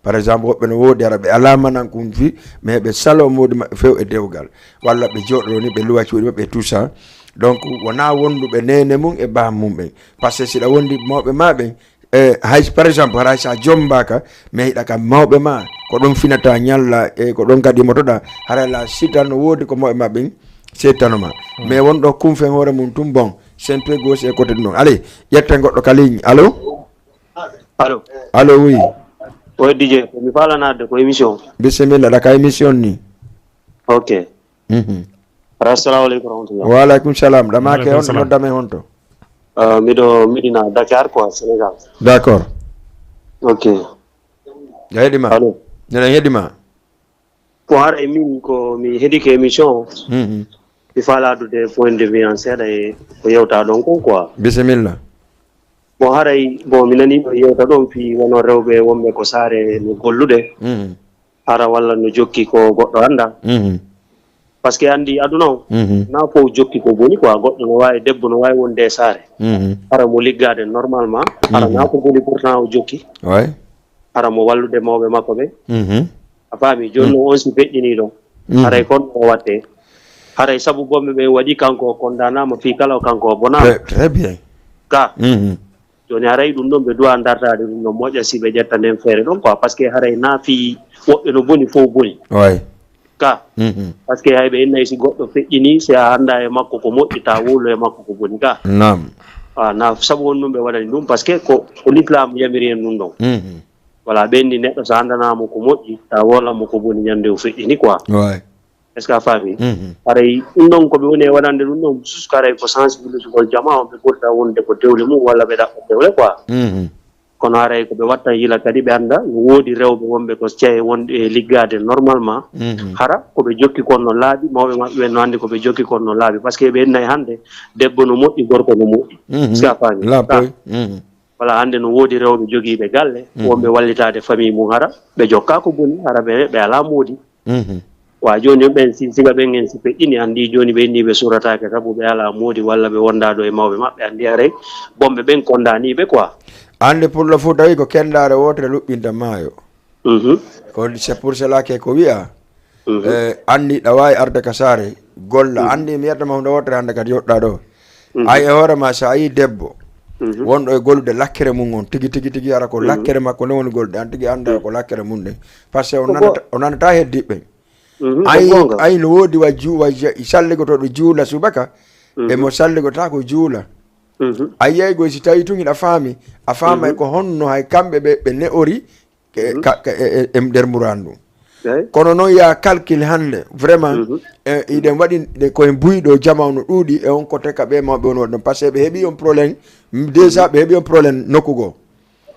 Par exemple, woɓɓe no woodi ara ɓe alaa manan kun fi, mais ɓe salo moodi maɓɓe few e dewgal. Walla ɓe jooɗo ni ɓe luwa cuuɗi maɓɓe et tout ça. Donc, wonaa wonduɓe neene mum e baa mum ɓen. Parce que si ɗa wondi mawɓe ma ɓen, e hay, par exemple, haray sa jombaaka, mais hiɗa ka mawɓe ma, ko ɗon finata ñalla, e ko ɗon kadi motoɗa, haray la sita no woodi ko mawɓe ma ɓen settano ma. Mais won ɗo kun fen hoore mum tun, bon, c'est un peu gauche e côté ɗum ɗon. Allez, ƴetten goɗɗo ka ligne. Allô? Allô? Allô, oui. Oy, D J, ko mi faalanaade ko émission. Bisimilla, ɗa ka émission ni. Ok. Mhm. Assalamu aleykum wa rahmatullah. Wa aleykum salam. Ɗa maake on, salam. Nodda me honto? Ah, miɗo Medina, Dakar quoi, Sénégal. D'accord. Ok. A heɗi ma. Allô? Nana heɗi ma. Ko haray min ko mi heɗike émission o. Mhm. Mi faala addude point de vue an seeɗa e ko yewta ɗon kon quoi. Bisimilla. Bon, haray, bon, mi nani ɗo yewta ɗon fii wono rewɓe wonɓe ko saare no gollude. Mhm. Hara walla no jokki ko goɗɗo annda. Mhm. Parce que anndi aduna o, mhm, na fof jokki ko boni quoi. Goɗɗo no waawi, debbo no waawi wonde e saare. Mhm. Hara mo liggaade normalement. Hara, mhm, na ko boni pourtant o jokki. Ouais. Hara mo wallude mawɓe makko ɓe. Mhm. A faami? Jooni, mhm, non on si feƴƴinii ɗo. Mhm. Haray kon o watte. Haray sabu gomɓe ɓen waɗi kanko o kondanaama fii kala o kanko o bonaama. Très, très bien. Ka. Mhm. Jooni, haray ɗum ɗon ɓe duwa dartaade ɗum ɗon moƴƴa si ɓe ƴetta nden feere ɗon quoi, parce que haray na fii woɓɓe no boni fof boni. Ouais. Ka. Mhm. Parce que hay ɓe innay si goɗɗo feƴƴini, si a annda e makko ko moƴƴi, ta wowlu e makko ko boni ka. Naam. Ah, na sabu on ɗum ɓe waɗani ɗum, parce que ko, ko l'islam yamiri en ɗum ɗon. Mhm. Voilà, ɓe inni neɗɗo so anndanaama ko moƴƴi, ta wowla mo ko boni ñande o feƴƴini quoi. Ouais. Est-ce que a faami? Mhm. Haray ɗum ɗon ko ɓe woni e waɗande ɗum ɗon, jusqu'à haray ko sensibilisugol jama on, ɓe ɓurda wonde ko dewle mum walla ɓe ɗaɓɓa dewle quoi. Mhm. Kono haray ko ɓe watta yila kadi ɓe annda no woodi rewɓe wonɓe ko ceye wonɓe e liggaade normalement. Mhm. Hara ko ɓe jokki kon no laaɓi, mawɓe maɓɓe ɓen no anndi ko ɓe jokki kon no laaɓi, parce que ɓe innay hannde debbo no moƴƴi, gorko no moƴƴi. Mhm. Est-ce que a faami? Laaɓoy. Mhm. Wala hannde no woodi rewɓe jogiiɓe galle, mhm, wonɓe wallitaade famille mum, hara ɓe jokka ko boni, hara ɓe, ɓe alaa moodi. Mhm. Wa jooni ɓen si, siga ɓen en si feƴƴini, anndi jooni ɓe inni ɓe surataake sabu ɓe alaa moodi walla ɓe wondaa ɗo e mawɓe maɓɓe, anndi haray bonɓe ɓen kondaanii ɓe quoi. Anndi pullo fof tawi ko kenndaare wootere luɓɓinta maayo. Mhm. Ko c'est pour cela que ko wi'a, mhm, eh, anndi ɗa waawi arde ka saare, golla. Mhm. Anndi mi yetta ma huunde wootere hannde kadi yoɗɗa ɗo. Mhm. Ay e hoore ma, so a yii debbo, mhm, wonɗo e gollude lakkere mum on, tigi, tigi, tigi, ara ko, mhm, lakkere makko nden woni gollude, an tigi annda, mhm, ko lakkere mum nden. Parce que o nanata, o nanata heddiiɓe ɓen. Mhm, ay, ko goonga. Ay no woodi wa juu-, wa ja-, salligotooɗo juula subaka, mhm, e mo salligotaako juula. Mhm. A yiyay goy si tawi tun hiɗa faami, a faamay, mhm, ko honno hay kamɓe ɓe, ɓe ne'ori, e, mhm, ka, ka, e, e, e nder muraadu ndun. Eey. Kono noon, ya calcul hannde, vraiment, mhm, e, iɗen waɗi ɗe koye buy ɗo, jamaanu ɗuuɗi, e on côté ka ɓe mawɓe on waɗi ɗon. Parce que ɓe heɓi on problème, déjà, mhm, ɓe heɓi on problème nokku goo.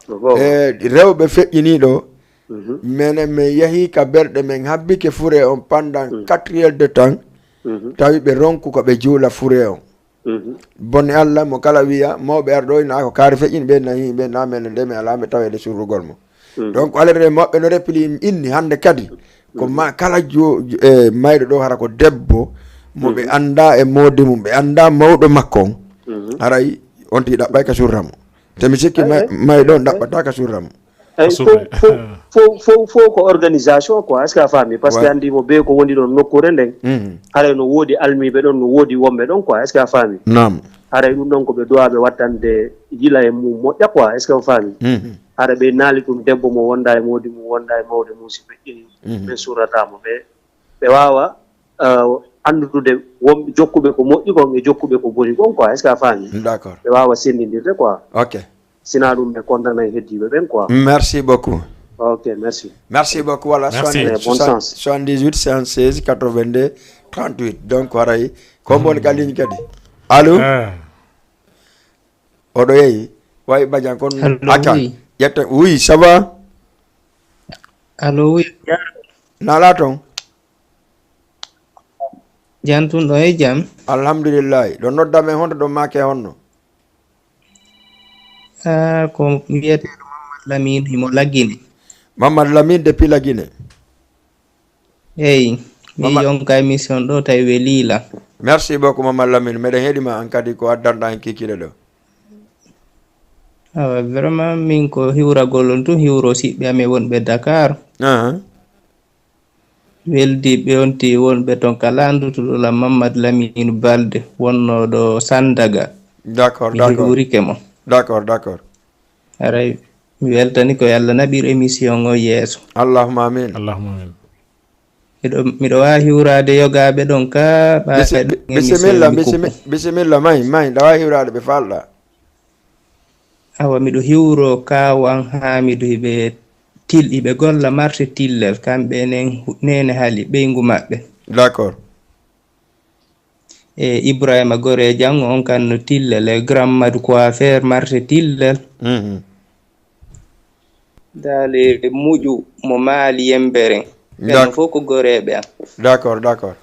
Ko goonga. E, rewɓe feƴƴinii ɗo, mhm, minen min yahii ka berɗe, min habbike fure on pendant, mhm, quatre heures de temps, mhm, tawi ɓe ronku ko ɓe juula fure on. Mhm. Bone Allah mo kala wiya, mawɓe ar ɗo ina ko kaari feƴƴini ɓe nayi, ɓe na men nde mi alaa mi taweede surrugol mo. Mhm. Donc, alerte mawɓe no repli inni hannde kadi, ko, mhm, ma kala jo-, jo-, e mayɗo ɗo hara ko debbo, mo ɓe, mhm, annda e moodi mum, ɓe annda mawɗo makko on, mhm, haray on tigi ɗaɓɓay ka surra mo. Te mi sikki, eh, may-, eh, mayɗo on, eh, ɗaɓɓata ka surra mo. Eyi, fof, fof, fof, fof, fof ko organisation quoi, est-ce que a faami? Parce que, ouais, anndi mo bee ko woni ɗon nokkuure nden, mhm, haray no woodi almiiɓe ɗon, no woodi wonɓe ɗon quoi, est-ce que a faami? Naam. Haray ɗum ɗon ko ɓe duwaaɓe wattande yila e mum moƴƴa quoi, est-ce que a faami? Mhm. Hara ɓe naali ɗum debbo mo wonda e moodi mum, wonda e mawde mum, si feƴƴini, mhm, ɓe surrata mo, ɓe, ɓe waawa, eh, anndude wonɓe jokkuɓe ko moƴƴi kon e jokkuɓe ko boni kon quoi, est-ce que a faami? D'accord. Ɓe waawa senndindirde quoi. Ok. Sinaa ɗum, ɓe kondanay heddiiɓe ɓen quoi. Merci beaucoup. Ok, merci. Merci beaucoup. Voilà, merci. Soixante-dix, eh, bonne chance. Soixante-dix-huit, cent seize, quatre-vingt-deux, trente-huit. Donc, haray, ko mon ka ligne kadi. Allô? Ah. Oɗo yeeyi. Way badian kon. Allô, aka. Oui. Yetta, oui, ça va? Allô, oui. Nala ton? Jam tun ɗo e jam? Alhamdulillahi. Ɗo nodda men honto, ɗo maake honno? Ah, ko wiyeteeɗo Mamadou Lamine, himo Laggine. Mamadou Lamine depuis Laggine. Eyi, mi Mama- yonka émission ɗo tawi welii lan. Merci beaucoup, Mamadou Lamine. Meɗen heɗi ma an kadi ko addanɗa en kikiɗe ɗo. Awa, vraiment, min ko hiwragol on tun, hiwro siɓɓe amen wonɓe Dakar. Aha. Weldiiɓe on ti wonɓe ton kala anndutuɗo la Mammad Lamine Balde wonnooɗo Sandaga. D'accord, Mi d'accord. hiwrike mo. D'accord, d'accord. Haray mi weltani ko Yalla naɓir émission o yeeso. Allahumma amin. Allahumma amin. Miɗo, miɗo waawi hiwraade yogaaɓe ɗon ka ɓa Bisi-, e ɗon bi-, émission bisimilla, mi bisimi-, kuɓɓu. bisimilla, may, may, ɗa waawi hiwraade ɓe falɗa. Awa, miɗo hiwro Kaaw an Haamidu, hiɓe til-, hiɓe golla marché Tillel, kamɓe enen hu-, Neene Hali, ɓeyngu maɓɓe. D'accord. E Ibrahima Gore Janngo on kan no Tillel, e Grand Madu Coiffeur marché Tillel. Mhm. Daale Muƴu mo Maali Yemberen. Ɓen Dak-, fof ko goreeɓe am. D'accord, d'accord.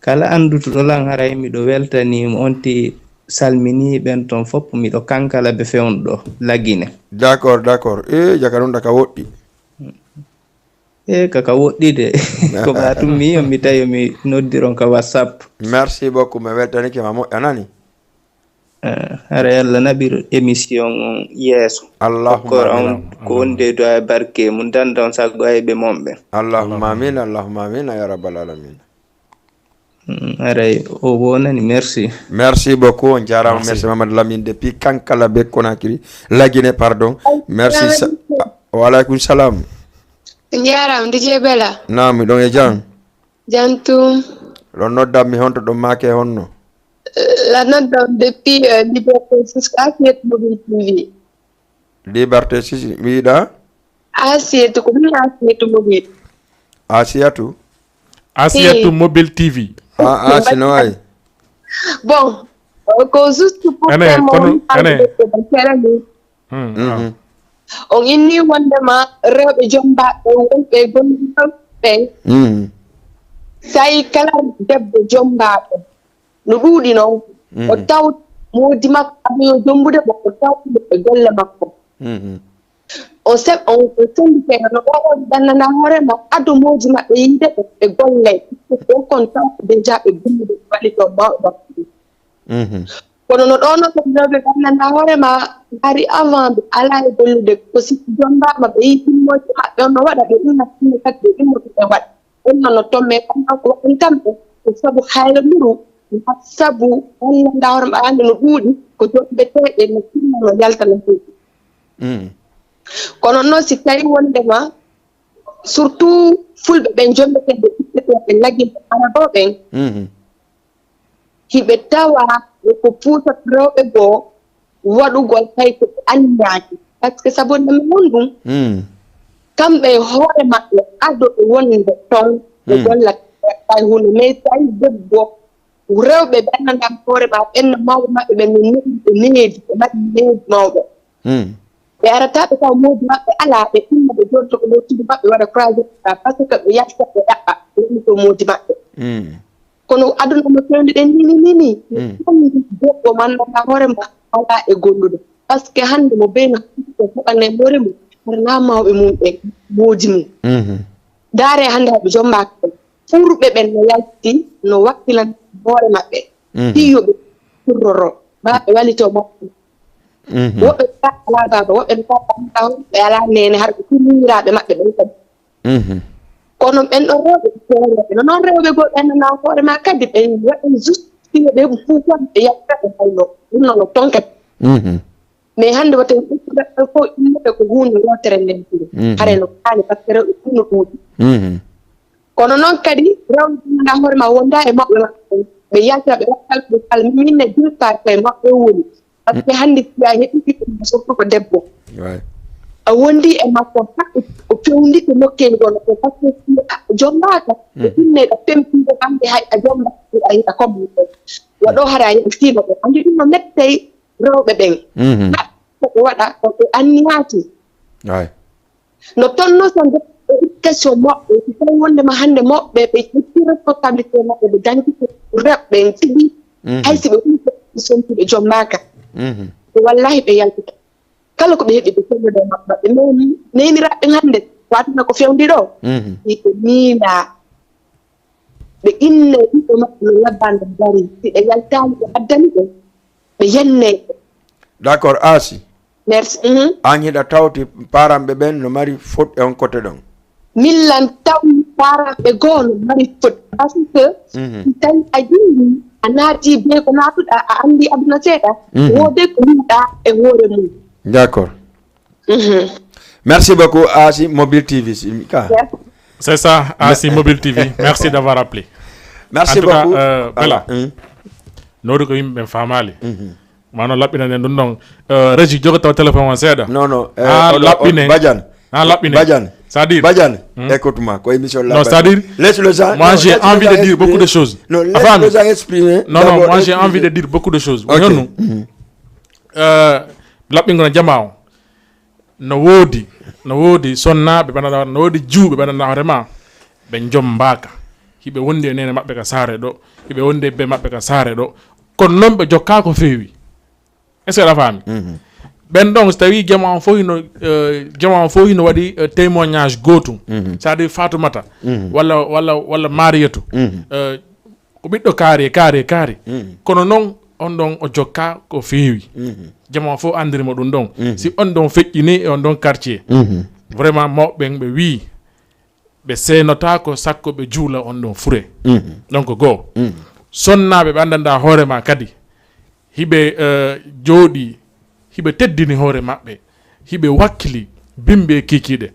Kala anndutuɗo lan haray miɗo weltanii mo, on ti salminii ɓen ton fof, miɗo kankala ɓe fewndo ɗo, Lagine. D'accord, d'accord. E, jaka ɗum ɗa ka woɗɗi. E, ka, ka woɗɗi de. Ko ɓa tum mi, mi tawi mi noddiron ka WhatsApp. Merci beaucoup, mi weltanike ma moƴƴa nani. Eh, hara Yalla naɓir émission on yeeso. Allahumma Okkor amin. on ko wonde do e barke mum, danda on sago ayɓe mon ɓen. Allahumma amin, Allahumma amin, ya rabbal alamin. Mm, haray o wonani, merci. Merci beaucoup, on jaaraama, merci. Merci Mamadou Lamine depuis Kankala be Conakry, Lagine, pardon. Merci. Sa-, wa alaikum salam. On jaaraama, D J Bella. Naam, mi ɗon e jam. Jam tum. Ɗon noddan mi honto ɗon maake honno? La noddan depuis, euh, Liberté six Asiyatu Mobile T V. Liberté six, wiɗa? Asiyatu, ko min Asiyatu Mobile. Asiyatu? Asiyatu Mobile T V. Ah, ah, sino ay. Bon, euh, ko juste pour ane, faire mon kono, ane. Tere ni. Hmm, mhm. On inni wondema rewɓe jombaaɓe wonɓe e gollude ɓen. Mhm. Tawi kala debbo jombaaɗo no ɗuuɗi noon, o, mhm, taw moodi makko adoyo jombude mo, o taw ɗum e golle makko. Mhm. O seb-, o, o senditee no ɗo ɗannana hoore ma ado moodi maɓɓe yiide ɓe e golle. O kon taw ko déjà ɓe gollude wali to mawɗo makko. Mhm. Kono no ɗo no ɓe rewɓe ɓannanɗa hoore ma, hari avant ɓe alaa e gollude, ko si ɓe jombaama, ɓe yii ɗimmooji maɓɓe on no waɗa, ɓe inna ɗum kadi ɓe immoto ɓe waɗa. Ɗum noon no tomme kamɓe ko waɗan kamɓe, ko sabu hayranduru, sabu ɓannanɗa hoore ma, ande no ɗuuɗi, ko jombeteeɗe, no tinna, no yalta, no ɗuuɗi. Mm. Kono noon si tawi wondema, surtout fulɓe ɓen jombeteeɓe, ɓiɓɓe ɓe Lagine Arabo ɓen, mhm. Hiɓe tawa e ko puusata rewɓe goo waɗugol hay ko ɓe anniyaaki. Par ce que sabu nde mi won ɗum, mm, kamɓe e hoore maɓɓe ado ɓe wonde toon ɓe, mm, gollata hay huunde. Mais tawi debbo, rewɓe ɓe anndanɗaa hoore ma, ɓen no mawɓe maɓɓe ɓen no needi, ɓe mari needi mawɓe. Mm. Ɓe arata ɓe tawa moodi maɓɓe alaa, ɓe imma ɓe jooɗoto ko dow suudu maɓɓe waɗa croisé par ce que ɓe yalta ɓe ɗaɓɓa ɓe ummitoo moodi maɓɓe. Mm. Kono aduna no fewndi ɗen nini nini. Mm. Ɗum debbo manndanɗaa hoore ma alaa e gollude. Par ce que hannde mo beyno ko heɓanee moore mum, haɗanaa mawɓe mum ɓe moodi mum. Mhm. Ndaare hannde haɓe jombaaka ɓen. Fulɓe ɓen no yalti, no wakkilana hoore maɓɓe. Mhm. Fii yo ɓe furroro, maa ɓe wallito maɓɓe. Mhm. Woɓɓe ɓe alaa baaba, woɓɓe ɓe alaa baaba, ɓe alaa neene, hara ɓe fuu miñiraaɓe maɓɓe ɓen kadi. Mhm. Kono ɓen ɗon rewɓe ɓe feereeɓe. No noon rewɓe goo ɓen no hoore maa kadi ɓe waɗi juste fii ɓe fuu kon ɓe yalta ɓe mbaylo. Ɗum noon no toon kadi. Mhm. Mais hannde wata en ƴettu ɓe fof innooɓe ko huunde wootere nden fii. Mhm. Hare no kaani par ce que rewɓe fuu no ɗuuɗi. Mhm. Kono noon kadi rewɓe ɓe ngannduɗaa hoore maa wondaa e mawɓe maɓɓe ɓen. Ɓe yalta ɓe waɗa kala ɓe kala min ne jultaaki koye maɓɓe o woni. Parce que hannde si a heɓii ɓiɗɗo ma surtout ko debbo. Ouais. A wondi e makko haa o fewndike nokkeeli goo no, parce que si a jombaaka, ɓe inne ɗa fempiiɗo hannde hay a jombaaka a yiɗa comme ɗum. Waɗo hara a yaltiima ɓe. Anndi ɗum no mettey rewɓe ɓen. Mhm. Haɗa ko ɓe waɗa ko ɓe anniyaaki. Ouais. No tonnoo so nde éducation maɓɓe, si tawi wondema hannde maɓɓe ɓe ƴetti responsabilité maɓɓe, ɓe dañti ko rewɓe ɓen tigi, mhm, hay si ɓe ummi ɓe sonti ɓe jombaaka. Mhm. Wallahi ɓe yaltata. Kala ko ɓe heɓi ɓe fewndo maɓɓe. Ɓe mawni, neyniraaɓe hannde, waɗata ko fewndi ɗo. Mhm. Si ɓe miilaa, ɓe inne ɓiɓɓe maɓɓe no labbanɗo dari. Si ɓe yaltaani ɓe addani ɓe, ɓe yenne ɓe. D'accord, Asi. Merci. Mhm. An hiɗa tawti paranɓe ɓen no mari fot e on kote ɗon. Millan tawi paranɓe goo no mari fot. Parce que Mhm. si tawi a jindi, a naati be ko naatuɗa, a andi aduna seeɗa. Mhm. Woode ko yiɗa e hoore mum. D'accord. Mhm. Merci beaucoup, Asi Mobile T V. Si, ka. Merci. C'est ça, Asi Mobile T V. Merci d'avoir appelé. Merci beaucoup. En tout cas, euh, Bella. Ala. Mhm. Noori ko yimɓe ɓen faamaali. Mhm. Mano laɓɓinen ɗum ɗon. Euh, Régie, jogo taw téléphone on seeɗa. Non, non. Euh, ah, oɗo, laɓɓinen. Badiane. Ah, laɓɓinen. Badiane. C'est-à-dire. Badiane. Hmm. Écoute-moi. Ko émission non, laɓɓa. C'est-à-dire. Laisse le gens. Moi, non, j'ai laisse envie les gens de dire beaucoup de choses. Non, laisse les gens exprimer. Non, non, moi, j'ai envie de dire beaucoup de choses. Ok. Woni honno? Mhm. Euh, laɓɓingo no jamaa on. No woodi, no woodi sonnaaɓe ɓe nganndanɗaa, no woodi jiwɓe ɓe nganndanɗaa hoore maa, ɓe njommbaaka. Hiɓe wondi e neene maɓɓe ka saare ɗo, hiɓe wondi e bee maɓɓe ka saare ɗo. Kono noon ɓe jokkaa ko feewi. Est-ce que aɗa faami? Mhm. Ɓen ɗon, so tawii jamaa on fof hino, eh, jamaa on fof hino waɗi, eh, témoignage gootum. Mhm. C'est-à-dire Fatoumata, mhm, walla, walla, walla Mariétou. Mhm. Eh, ko ɓiɗɗo kaari e kaari e kaari. Mhm. Kono noon, on ɗon o jokkaa ko feewi. Mhm. Jamaa fof anndiri mo ɗum ɗon. Mhm. Si on ɗon feƴƴinii e on ɗon quartier, mhm, vraiment, mawɓe ɓen ɓe wii, ɓe seenotaako sakko ɓe juula on ɗon fure. Mhm. Donc, goo. Mhm. Sonnaaɓe ɓe anndanɗaa hoore maa kadi, hiɓe, eh, jooɗii, hiɓe teddini hoore maɓɓe, hiɓe wakkili bimbi e kiikiiɗe.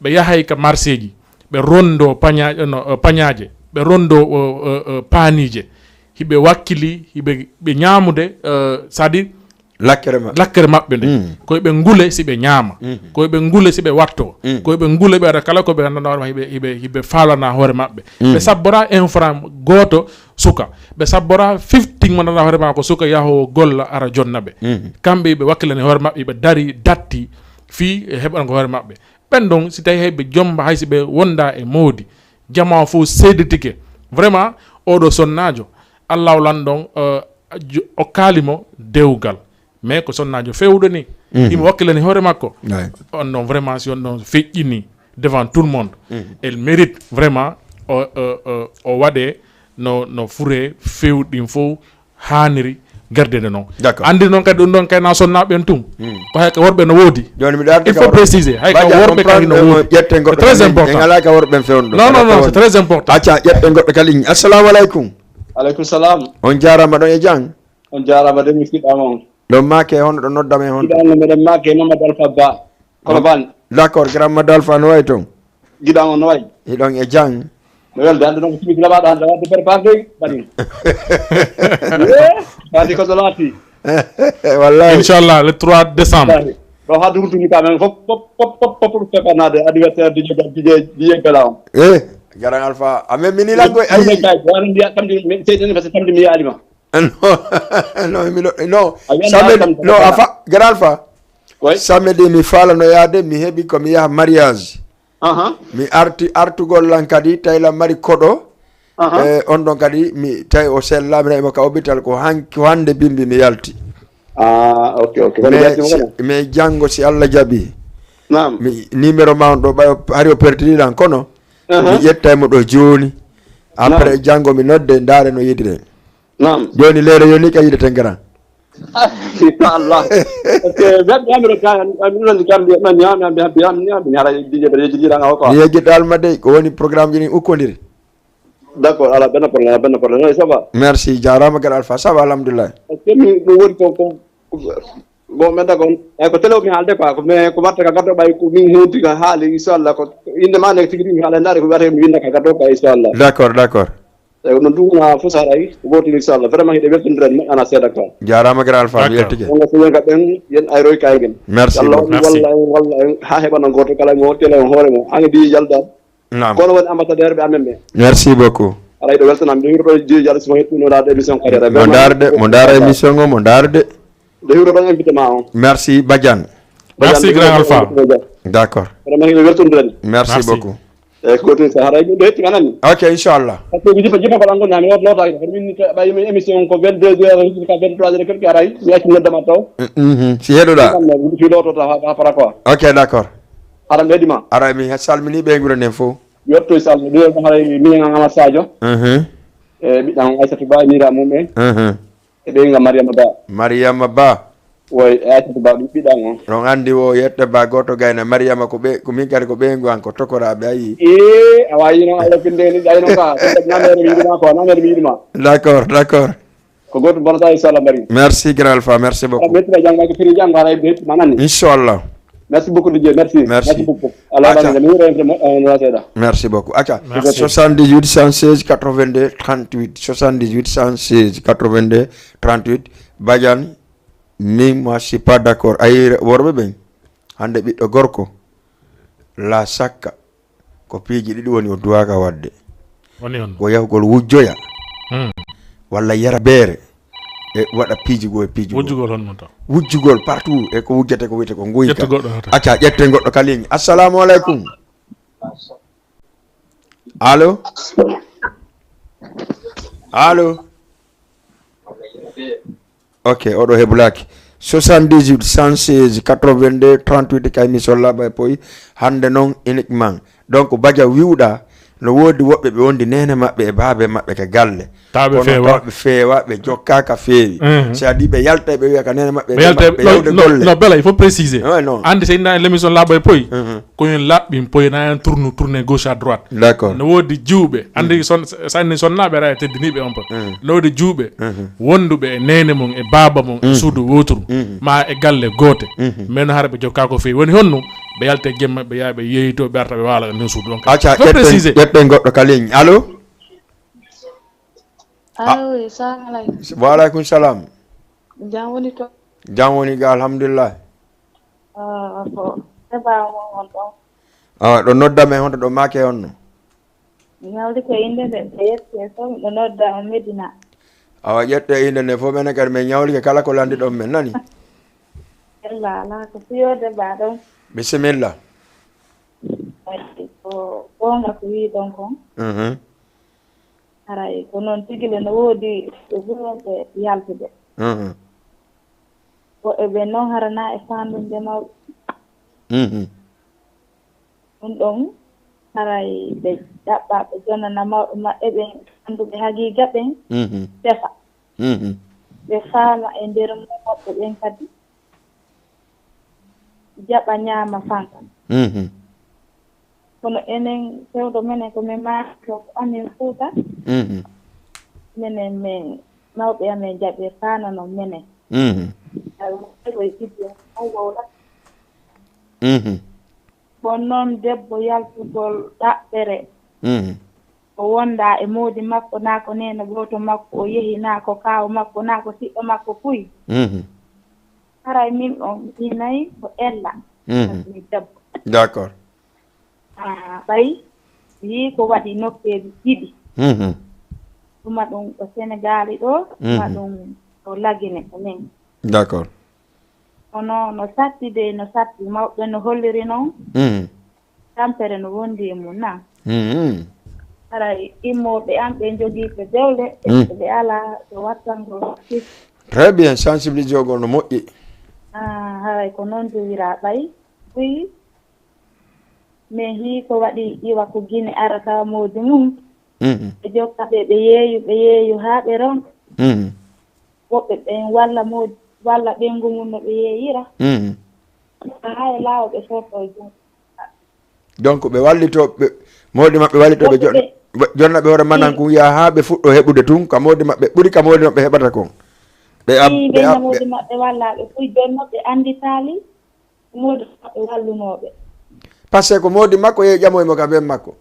Ɓe yahay ka marseeji, ɓe ronndoo pañaa-, no, eh, pañaaje, ɓe ronndoo, o, o, o, paaniije. Hiɓe wakkili, hiɓe, ɓe ñaamude, eh, c'est-à-dire, lakkere maɓɓe, lakkere maɓɓe nde. Mm. Ko ɓe ngule si ɓe ñaama. Mm. Ko ɓe ngule si ɓe wattoo. Mm. Ko ɓe ngule ɓe waɗa kala ko ɓe nganndanɗaa hoore maɓɓe, hiɓe, hiɓe, hiɓe faalana hoore maɓɓe. Mm. Ɓe sabboraa un franc gooto suka. Ɓe sabboraa fifteen mo nganndanɗaa hoore maa ko suka yahoowo golla ara jonna ɓe. Mm. Kamɓe ɓe wakkilani hoore maɓɓe, ɓe darii, datti fii e heɓango hoore maɓɓe. Ɓen ɗon, si tawii hay ɓe jommba, hay si ɓe wondaa e moodi, jamaa fof seeditike. Vraiment, oo ɗoo sonnaajo, Allaahu lanɗo on, eh, jo-, okkaali mo dewgal. Mais ko sonnaajo feewuɗo ni. Mhm. Himo wakkilani hoore makko. Ouais. On ɗon vraiment, si on ɗon feƴƴini devant tout le monde, mhm, elle mérite vraiment o, o, o, o waɗee no, no fure feewɗi ɗin fof haaniri gardeede noon. D'accord. Anndi noon kadi ɗum ɗon kay na sonnaaɓe ɓen tun. Hmm. Ko hay ka worɓe no woodi. Jooni miɗo arde ka worɓe. Il faut préciser. Hay ka worɓe kadi no woodi. Ƴetten goɗɗo. C'est très important. En alaa ka worɓe ɓen fewndo. Non, non, non, c'est très important. Acca, ƴetten goɗɗo kadi. Assalamu aleykum. Aleykum salam. On jaaraama ɗon e jam. On jaaraama de, mi fiɗɗaama on. Ɗon maake honno ɗo nodda men honno? Fiɗɗaama meɗen maake Mamadou Alpha Ba. Colobane. D'accord, grand Mamadou Alpha, no wayi toon? Giɗo am on no wayi? Hiɗon e jam? No welda, hannde noon ko timi gila maaɗa hannde, wadde préparé dey, mbaɗi. Eh, mbaɗi ko so laati. Wallahi. Inchallah, le trois décembre. Wallahi. Ɗo haa duruntumi ka men fof, fof, fof, fof, fof, fof, fof, fof, anniversaire D J, D J, D J Bela on. Eh, grand Alpha, amen mini lango, ayi. Ɗum kay, waɗa mbiya, samedi, mi, seyɗen, parce que samedi mi yaalima. Non, non, mi no, non. A wiyan samedi, alkamisa no, kala. Afa, grand Alpha. Oui. Samedi mi faalano yaade, mi heɓi ko mi yaha mariage. Aha. Mi arti artugol lan kadi, tawi lan mari koɗo. Aha. E on ɗon kadi, mi tawi o sellaama, mi naɓi mo ka hôpital, ko han-, ko hannde bimbi mi yalti. Ah, ok, ok. Kono mais, yalti mo si, kono? Mais janngo, si Allah jaɓi, naam, mi, numéro ma on ɗo, ɓay o, hari o pertiri lan, kono aha, mi ƴettay mo ɗo jooni. Après, naam, janngo mi nodde, ndaare no yiɗiren. Naam. Jooni leere yoni ka yiɗeten, grand. Ah, inchallah. Parce que ben, ben, ben, ben, ben, ben, ben, ben, ben, ben, ben, ben, haray D J ɓe yejjitiran o quoi. Mi yejjitaali ma dey, ko woni programme ji ɗin ukkondiri. D'accord, ala benn problème, ala benn problème. Non, ça va. Merci, jaaraama grand Alpha. Ça va, alhamdulillah. Parce que mi, ɗum woni ko, ko, ko, bon, men d'accord. Ay ko télé o mi haalde quoi, ko mais ko watta ka gaddo ɓay ko min hundi ka haali, inchallah, ko innde ma ne tigi ɗum haala ndaare ko wiyata mi winda ka gaddo quoi, inchallah. D'accord, d'accord. Eyi, ko noon duuna fof so haray, ko gootum, inchallah. Vraiment, hiɗe weltondira, moƴƴana seeɗa quoi. Jaaraama, grand Alpha, mi yaltike. Wonno so yonka ɓen, yen ayroy kayngel. Merci beaucoup. Walla en, walla en, haa heɓana gooto kala mo hokkira en hoore mum. An e D J Jalda. Naam. Kono woni ambassadeur ɓe amen ɓe. Merci beaucoup. Haray ɗo weltanam, ɗo hiroto D J Jalda, so mo heɓɓino laade émission kadi. Mo ndaarde, mo ndaara émission o, mo ndaarde. Ɗo hiroto invité ma on. Merci, Badiane. Merci, grand Alpha. D'accord. Vraiment, hiɗe weltondira ni. Merci beaucoup. Eyi, ko ɗum, so haray ɗum ɗo hetti, a nani? Ok, inchallah. Parce que mi jipa, jipa ko ɗan gonmi, mi lootaaki. Kono min, ɓay mi émission ko vingt-deux heures, ka vingt-trois heures, quelque, haray mi acci noddama taw. Mhm, si heɗuɗa. Mi loototo ha, ha para quoi. Ok, d'accord. Haray mi heɗima. Haray mi salmini ɓe gure nden fof. Yetto e salmo, ɗum haray mi ngama Sadio. Mhm. E ɓiɗɗam Aissatou Ba, mira mum en. Mhm. E ɓe nga Mariama Ba. Mariama Ba. Woy, e accata ba ɗum ɓiɗɗan on. On anndi wo yette ba gooto gayna Mariyama ko ɓe, ko min kadi ko ɓeyngu an ko tokoraaɓe a yii. Ee, a waawi noon Allah pinde ni ɗayno ka. Ko nanere mi yiɗuma ko, nanere mi yiɗuma. D'accord, d'accord. Ko gooto bonata inchallah mari. Merci grand alpha, merci beaucoup. Mettina jangma ko firi jangma haray be manani. Inchallah. Merci beaucoup D J, merci. Merci. Merci beaucoup. Allah Aca. Waɗa ni rendre mo on waseda. Merci beaucoup. Aca. Merci. Soixante-dix-huit cent seize quatre-vingt-deux trente-huit, soixante-dix-huit cent seize quatre-vingt-deux trente-huit. Badiane, min moi je suis pas d'accord. Ayi worɓe ɓen. Hande ɓiɗɗo gorko. La sakka. Ko piiji ɗiɗi woni o duwaaka waɗde. Woni on. Ko yahugol wujjoya. Hmm. Walla yara beere. E waɗa piiji goo e piiji goo. Wujjugol honno taw? Wujjugol partout e ko wujjete ko wiyete ko nguyka. Ƴettu goɗɗo hata. Acca, ƴetten goɗɗo ka ligne. Assalamu alaikum. Allo? Allo? Ok, oɗo heblaki. Soixante-dix-huit cent seize quatre-vingt-deux trente-huit kay mi sollaba e poyi. Hande noon uniquement. Donc, Badia wiwɗa, no woodi woɓɓe ɓe wondi nene maɓɓe e baabe maɓɓe ka galle. Tawa ɓe Kono feewa. Tawa ɓe feewa, ɓe jokkaaka feewi. Mhm. Si adi ɓe yalta, ɓe wiya ka nene maɓɓe, Ɓe yalta, ɓe yawde no, golle. No, Bella, il faut préciser. Ouais, non. Andi so inna en l'émission laaɓa e poyi. Mhm. Ko en laaɓɓin poyi, na en tourne, tourne gauche à droite. D'accord. No woodi jiwɓe. Andi son-, sanni sonnaaɓe ara e teddiniiɓe on pa. Mhm. No woodi jiwɓe. Mhm. Wonduɓe e nene mum, e baaba mum, e Mhm. suudu wooturu. Mhm. Ma e galle goote. Mhm. Mais no hara ɓe jokkaako feewi. Woni honno? Ɓe yalta e jemma, ɓe yaha, ɓe yeeyito, ɓe arta, ɓe waala e nder suudu. Donc, Acca, faut ƴetten, préciser. Ƴetten goɗɗo ka ligne. Allo? Ah. Allo, wi, salamu alaikum. Wa alaikum salam. Jam woni to? Jam woni ga, alhamdulillah. Ah, ko débat mo on ɗon. Awa, ɗo nodda men, honto ɗo maake on no? Mi hawri ko innde nde, ɓe yetti e fof, miɗo nodda on Medina. Awa, ƴette innde nde fof, menen kadi min ñawlike kala ko lanndiɗon men, nani? Ella, alaa ko fiyoode ba ɗon. Bisimilla. Ko goonga ko wiiɗon kon. Mhm. Haray ko noon tigi le no woodi ɓe ɓurooɓe yaltude. Mhm. Woɓɓe ɓe noon hara na e faandunde mawɓe. Mhm. Ɗum ɗon haray ɓe ɗaɓɓa ɓe jonnana mawɓe maɓɓe ɓen annduɓe haqiiqa ɓen Mhm. tefa. Mhm. Ɓe faama e nder mum woɓɓe ɓen kadi jaɓa ñaama fanka. Mhm. Kono enen fewndo menen ko min maaki to amin Fuuta. Mhm. Menen min mawɓe amen jaɓirtaano no menen. Mhm. Tawi mo koye ɓiɓɓe mum wowla. Mhm. Kono noon debbo yaltugol ɗaɓɓere. Mhm. O wonda e moodi makko, naa ko neene gooto makko o yehi, naa ko kaaw makko, naa ko siɗɗo makko puy. Mhm. Haray min on mi nayi ko ella. Mhm. Mi debbo. D'accord. Ah, ɓay yii ko waɗi nokkeeji ɗiɗi. Mhm. Ɗuma ɗum ko Senegaali ɗo, ɗuma Mhm. ɗum ko Lagine ko min. D'accord. Kono no satti de, no satti. Mawɓe no holliri noon. Mhm. Tampere no wondi e mum na. Mhm. Haray immooɓe am ɓe njogii ko dewle, Mhm. ɓe alaa ko wattangol. Très bien, sensibilisation gol no moƴƴi. Ah, haray ko noon duwiraa ɓay. Ɓuy, min hii ko waɗi iwa ko Gine ara tawa moodi mum. Mhm. Ɓe jokka ɓe, ɓe yeeyu, ɓe yeeyu haa ɓe ronka. Mhm. Woɓɓe ɓen walla moodi, walla ɓeyngu mum no ɓe yeeyira. Mhm. Haa e laawo ɓe sorto e junngo. Donc, ɓe wallito, ɓe, moodi maɓɓe wallito ɓe Woɓɓe jon-, ɓe ɓe jonna ɓe hoore manan Ii. Kun yaha haa ɓe fuɗɗo heɓude tun, ka moodi maɓɓe ɓuri ka moodi maɓɓe heɓata kon. Ɓe ab-, Ii, ɓe ɓen na ab-, ɓe moodi maɓɓe walla ɓe puy jonno ɓe annditaali, moodi maɓɓe wallunooɓe. Parce que ko moodi makko yehi ƴamoy mo ka ben makko.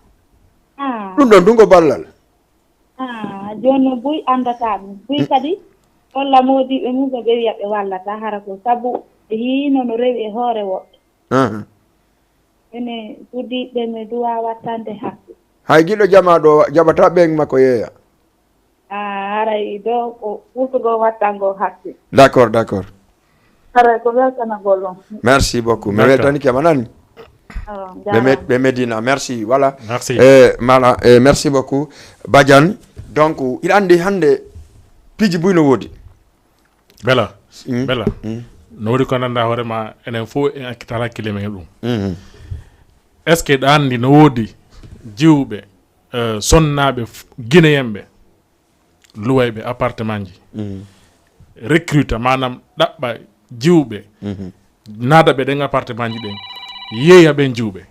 Ah. Ɗum ɗon tun ko ballal. Ah, jooni noon buy anndataa ɗum. Buy Mm. kadi holla moodiiɓe mum ɓe wiya ɓe wallataa, hara ko sabu ɓe hiino no rewi e hoore woɓɓe. Ahan. Ene suudiiɓe ɓe mi duwaa wattande hakke. Hay giɗo jamaa ɗo jaɓataa ɓeen makko yeeya. Ah, haray ɗo ko ɓurtugol wattangol hakke. D'accord, d'accord. Haray ko weltanagol on. Merci beaucoup. Mi D'accord. weltanike ma nani. Oh, Ɓe med-, jaaraama. ɓe Medina. Merci. Voilà. Merci. Eh, mala, eh, merci beaucoup. Badiane. Donc, hiɗa anndi hannde piiji buy no woodi. Bella. Mm. Bella. Mm. No woodi ko nannda hoore ma, enen fof en accitata hakkille men e ɗum. Mhm. Est-ce que ɗa anndi no woodi jiwɓe, eh, sonnaaɓe f-, Guinéen ɓe, luwayɓe appartement ji, Mhm. recruta, maanaam ɗaɓɓa jiwɓe, naada ɓe ɗen appartement ji ɗen, yeeya ɓen jiwɓe.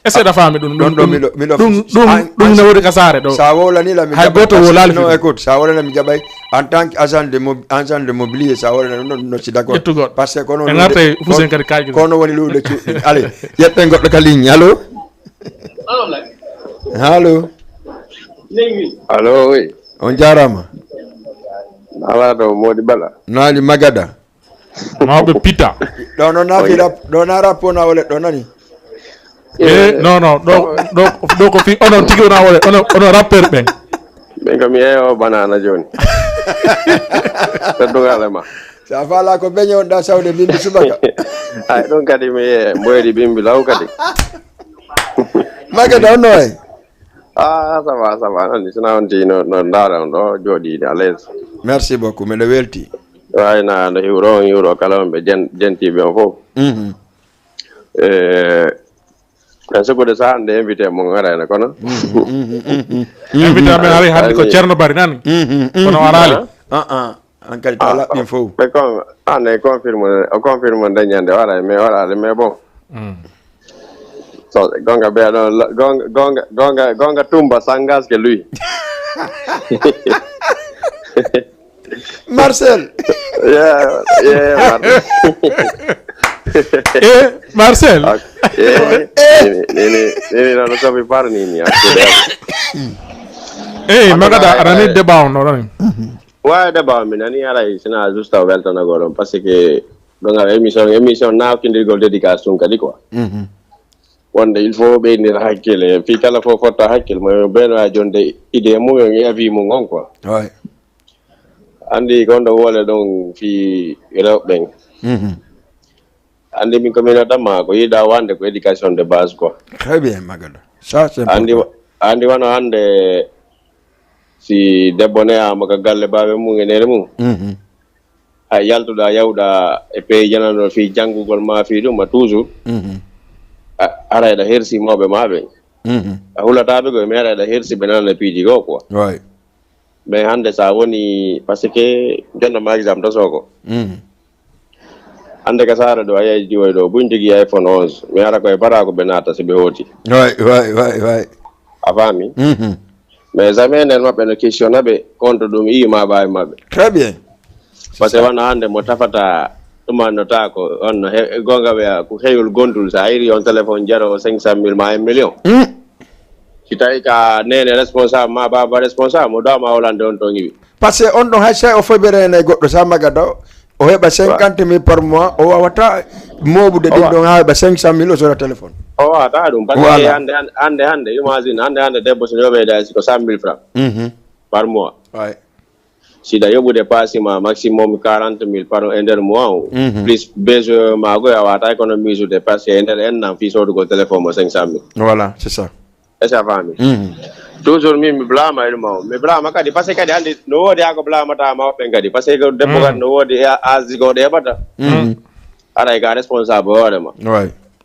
Est-ce que ɗa faami ɗum? Ɗum ɗo miɗo miɗo ɗum ɗum ɗum ne woni ka saare ɗo. Sa wowlani la mi hay goto wowlali. Non, écoute, sa wowlani mi jaɓay en tant que agent de mob- agent de mobilier, sa wowlani ɗum non non si d'accord. Ƴettu goɗɗo. Parce que kono e ngarte fusen kadi kaji kono woni luude cuuɗi. Allez, ƴetten goɗɗo ka ligne. Allo? Allo? Allo, oui. On jarama. Ala ɗo Modi Bala. Naali Magada. Mawɓe pita. Ɗo no nafi rap ɗo na rap wona wole ɗo nani. E non non ɗo ɗo ɗo ko fi onon tigi wona wole ono ono rappeur ɓen. Ɓen kam yeeyo banana joni. Teddugale ma. Sa fala ko beñe on ɗa sawde bimbi subaka. Ay ɗum kadi mi yee mboyri bimbi law kadi. Magada on no way. Ah, ça va, ça va. Nani sina on ti no no ndara on ɗo jooɗi à l'aise. Merci beaucoup, miɗo welti. Wayna no hiwro on hiwro kala on ɓe jen- jentiɓe on fof. Mhm. E en sekude sa hande invité mo garayna kono. Invité amen ari hannde ko Ceerno Bari nani. Mhm, mhm. Kono o araali. Ah, ah. An kadi ta laɓɓin fof. Ɓe kon an e confirme o confirme dañande waɗa mais waɗaali mais bon. So gonga ɓeya ɗon gonga gonga gonga gonga tumba sangas ke lui. Marcel. Yeah, yeah, Marcel. E Marcel. Nini nini nini nono somi parnini actuellement. Eyi magada aɗa nani débat on oɗani. Wawi débat on mi nani haray sina juste o weltanagol on parce que ɗo ngal émission émission nawtindirgol dédicace tun kadi quoi. Wonde il faut ɓeynir hakkille fi kala fof fotta hakkille mo beno a jonde idée mum e avis mum on quoi. Andi ko on ɗo wole ɗon fii rewɓe ɓen. Andi min ko min waɗatma ko yiɗa wande ko éducation de base quoi. Très bien magada. Ça c'est andi important. Andi wano hande si debbo neyama ka galle babe mum e nere mum. A yaltuɗa yawɗa e pays janano fii janngugol ma fii ɗum a toujours. Aray ɗa hersi mawɓe ma ɓen. A hulataɓe koye mais aray ɗa hersi ɓe nanana piiji goo quoi. Mais hannde so a woni par ce que jonno ma exemple to soko. Hannde ka saare ɗo a yahi jiwoy ɗo buñ jogii iPhone onze mi ara koye baraako ɓe naata si ɓe hooti. Way way way way. A faami. Mais jamais nder maɓɓe no questionna ɓe konto ɗum ii ma ɓaawi maɓɓe. Très bien. Par ce que wano hannde mo tafata ɗumannotaako on no goonga wiya ko heyol gondul so a iri on téléphone jaro o cinq cent mille ma un million. Si tawi ka nene responsable ma baba responsable mo dawma wolande on ton iwi. Par ce que on ɗon hay so o foɓirene goɗɗo sa magada o heɓa cinquante mille par mois o wawata moɓude ɗin ɗon ha heɓa cinq cent mille o soda téléphone. O wawata ɗum par ce que hande hande hande imagine hande hande debbo so yoɓeyda siko cent mille franc. Par mois. Siɗa yoɓude paasi ma maximum quarante mille par e nder mois o plus besoin ma goy a wata économise ude parce que e nder en nan fi sodugol téléphone mo cinq cent mille. Voilà c'est ça. Est ce que a faami? Toujours min mi blama e ɗum o mi blama kadi par ce que kadi andi no woodi ha ko blamata ma woɓɓen kadi par ce que debbo kadi no woodi age goɗo heɓata. Aray ka responsable hoorema.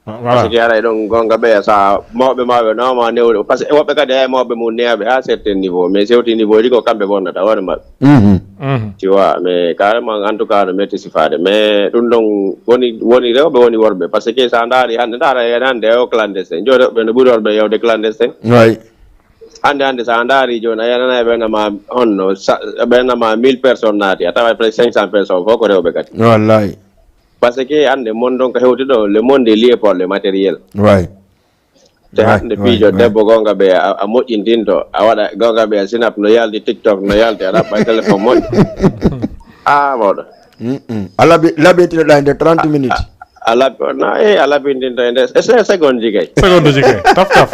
Par ce que haray ɗon gonga ɓeya sa mawɓe mawɓe nawma newde par ce que woɓɓe kadi hay mawɓe mum neyaɓe ha certain niveau mais sewti niveau ɗi ko kamɓe bonnata hoore maɓɓe. Tu vois mais carrément en tout cas no metti sifaade mais ɗum ɗon woni woni rewɓe woni worɓe par ce que sa ndaari hannde ndaara hen hannde o clandestin joni rewɓe no ɓuri worɓe yewde clandestin. Hannde hannde sa ndaari joni a yanana ɓe nama honno ɓe nama mille personnes naati a tawa presque cinq cent personnes fof ko rewɓe kadi. Wallahi. Par ce que hannde monde on ko hewti ɗo le monde est lié par le matériel. Way. Te hannde piijo debbo gonga ɓe a moƴƴintinto a waɗa gonga ɓe a sinap no yaldi tiktok no yaldi a ɗaɓɓa téléphone moƴƴo. A mawɗo. A laɓi laɓintinoɗa e nder trente minutes. A laɓi na e a laɓintinto e nder seconde ji kay. Seconde ji kay taf taf.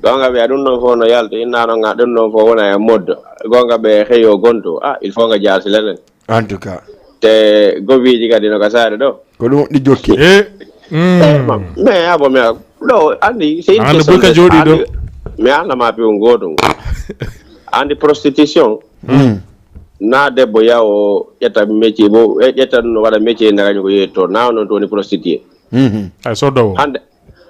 Gonga ɓe a ɗum ɗon fof no yaldi innano ga ɗum ɗon fof wona e moddo. Gonga ɓe heyo gontu a il faut nga jaasi lenen. En tout cas. Te goviiji kadi no ka saare ɗo. Ko ɗum ɗi jokki. E mais abo mi ɗo andi seyɗiande boyka jooɗi ɗo. Mi anama piw gooto ngo. Andi prostitution. Na debbo yaha o ƴetta métier bo ƴetta ɗum no waɗa métier nagaño ko yeeto na noon to woni prostitué. Ay soddowo hande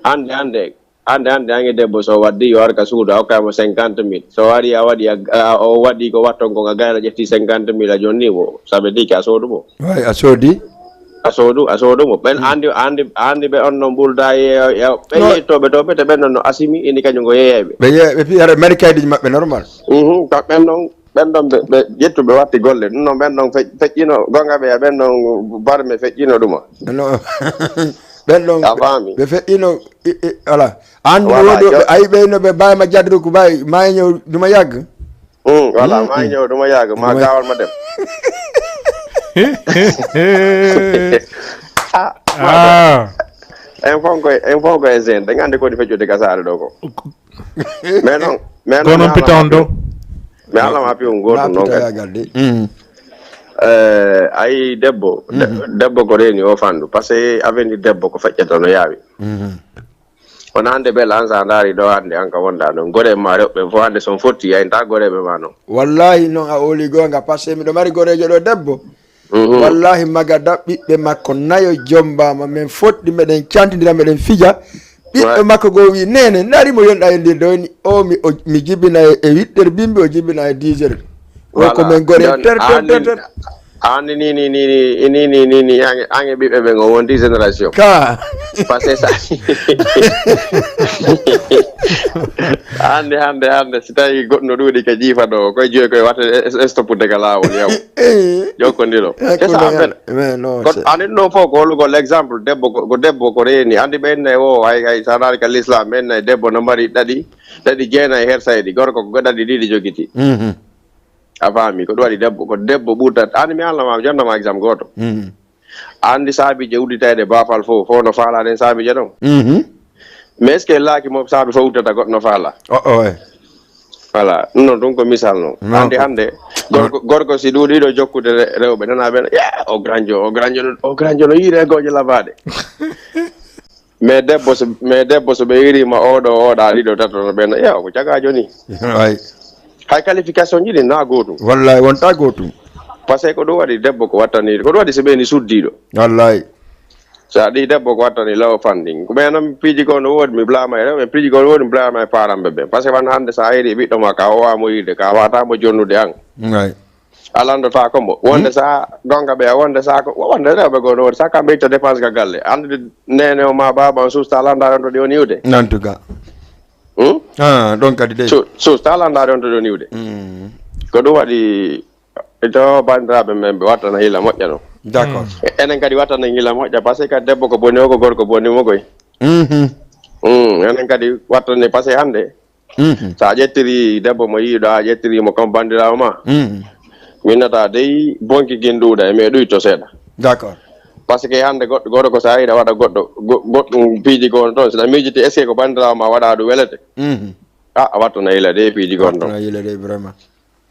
hande hande. Hannde hannde hange debbo so waddi yo ar ka suudu a hokkay mo cinquante mille so ari a waɗi o waɗi ko watton kon a gayna ƴetti cinquante mille a jonni mo ça veut dire que a soodu mo. Way a soodi. A soodu, a soodu mo. Ɓen andi, andi, andi ɓe on non ɓulda yeeyo, yeeyo. Ɓen No. Yettooɓe to ɓe, te ɓen non no asimi, ini kañum ko yeeyayɓe. Ɓe yeeya, ɓe piyata mari kaydiiji maɓɓe normal. Mhm, ka ɓen non, ɓen ɗon ɓe, ɓe ƴettu ɓe watti golle. Ɗum non ɓen ɗon fe-, feƴƴino, gonga ɓe, ɓen ɗon barme feƴƴino ɗuma. No. Ɓen ɗon A faami? Ɓe feƴƴino, i, i, ala. An Voilà, wodi jo- ɓe, ayi ɓe no ɓe bayma jadru ko bay, may ñëw duma yàgg. Hmm, voilà, Hmm, may hmm. Ñëw duma yàgg, ma Duma gaawal ma dem. Ah, Ah. En fon koye, en fon koye sen, ɗen andi koni feƴƴude ka saare ɗo ko. Mais non, mais Ko non, non mi pita on ɗo. Mi alama piyon gootum non Lapita kadi. Yagal de. Mm. Eh, ayi debbo, de-, Mhm. Debbo ko reeni o fandu. Parce que avenir debbo ko feƴƴata no yaawi. Mhm. Kono hannde bel an sa ndaari ɗo hannde an ka wonda noon. Gore ma rewɓe fof hannde son fotti yayinta goreɓe ma noon. Wallahi noon a oli goonga, parce que miɗo mari goreejo ɗo debbo. Mhm. Wallahi magada ɓiɓɓe makko nayo jombama, men fotti meɗen cantidira meɗen fija. Ɓiɗɗo Ouais. Makko goo wi, "Nene, ndaari mo yonɗa e ndir ɗo ni?" O mi, o, mi jibina e, e huit heures bimbi, o jibina e dix heures. O ko Voilà. Men gore Jon-, ter, ter, ter, ter. An ni, ni, ni, ni, ni, ni, ni, ni, ange, ange ɓiɓɓe ɓen o wondi génération. Ka. Parce que ça. Hannde, hannde, hannde, si tawi goɗɗo ɗuuɗi ka jiifa ɗo, koye joyi koye wata es-, es-, stoppude ka laawol yaw. Eh. Jokkondiro. Eh, C'est ça, kono amen. Mais non, Ko c'est anin ɗo fof ko holugol exemple, debbo ko, ko debbo ko reeni. Andi ɓe enne o, hay, hay, sa naari ka l'islam, ɓe enne debbo no mari ɗaɗi, ɗaɗi jeenayi her sayɗi, gorko ko ɗaɗi ɗiɗi jogiti. Mhm. A faami, ko ɗum waɗi debbo, ko debbo ɓurta. An mi alnama, jonnama exemple gooto. Mhm. A anndi saabiije udditayɗe baafal fof, fof no faalaa ɗen saabiije ɗon. Mhm. Mais est-ce que laaki mo saabi fof uddata goɗɗo no faalaa? O, o, eh. Voilà, ɗum noon ɗum ko misal noon. Non, Anndi ko hannde, gorko, gorko si ɗuuɗiiɗo jokkude re-, rewɓe, nana ɓen, "Ya, o granjo, o granjo no, o granjo no yiire gooje labaaɗe." Mais debbo so, mais debbo so ɓe iriima oɗo, oɗa, ɗiɗo, tato, no ɓen, "Ya, o ko cagaajo ni." Ay. Hay qualification ji ɗin na gootum. Wallahi, wonta gootum. Parce que ko ɗum waɗi debbo ko wattani, ko ɗum waɗi so ɓeyni suddiiɗo. Wallahi. So a ɗi debbo ko wattani law fandin. Ko ɓen noon piiji ko no woodi, mi blaama e rewɓe, piiji ko no woodi, mi blaama e paramɓe ɓen. Parce que wano hannde sa iri ɓiɗɗo ma ka, o wawa mo yirde, ka wata mo jonnude an. Ay. A landotaako mo. Wonde Hmm? Sa gonga ɓe, wonde sa ko, wonde rewɓe goo no woodi, sa kamɓe itta dépense ka galle. Anndude nene o ma baaba on suusta landa on to ɗi woni iwde. En tout cas. Hmm? Ah, ɗon kadi de. Su-, suusta landa on to ɗi woni iwde. Hmm. Ko ɗum waɗi to banndiraaɓe men ɓe wattana hila moƴƴa no. D'accord. Hmm. E-, enen kadi wattana hila moƴƴa, parce que kadi debbo ko boni o, ko gorko boni mo koy. Mhm. Hmm, enen kadi wattane, parce que hannde Mhm. So a ƴettiri debbo mo yiiɗa, a ƴettiri mo comme banndiraawo ma, Mhm. Minnata dey bonki gin ɗuuɗa e mais ɗuyto seeɗa. D'accord. Parce que hannde goɗɗo, goɗɗo ko so a yiɗa waɗa goɗɗo, go-, goɗɗum piiji goo toon, so a miijiti est-ce que ko banndiraawo ma waɗa ɗum welete? Mhm. Ah, a wattu na yila dey piiji goo toon. Wattu na yila dey vraiment.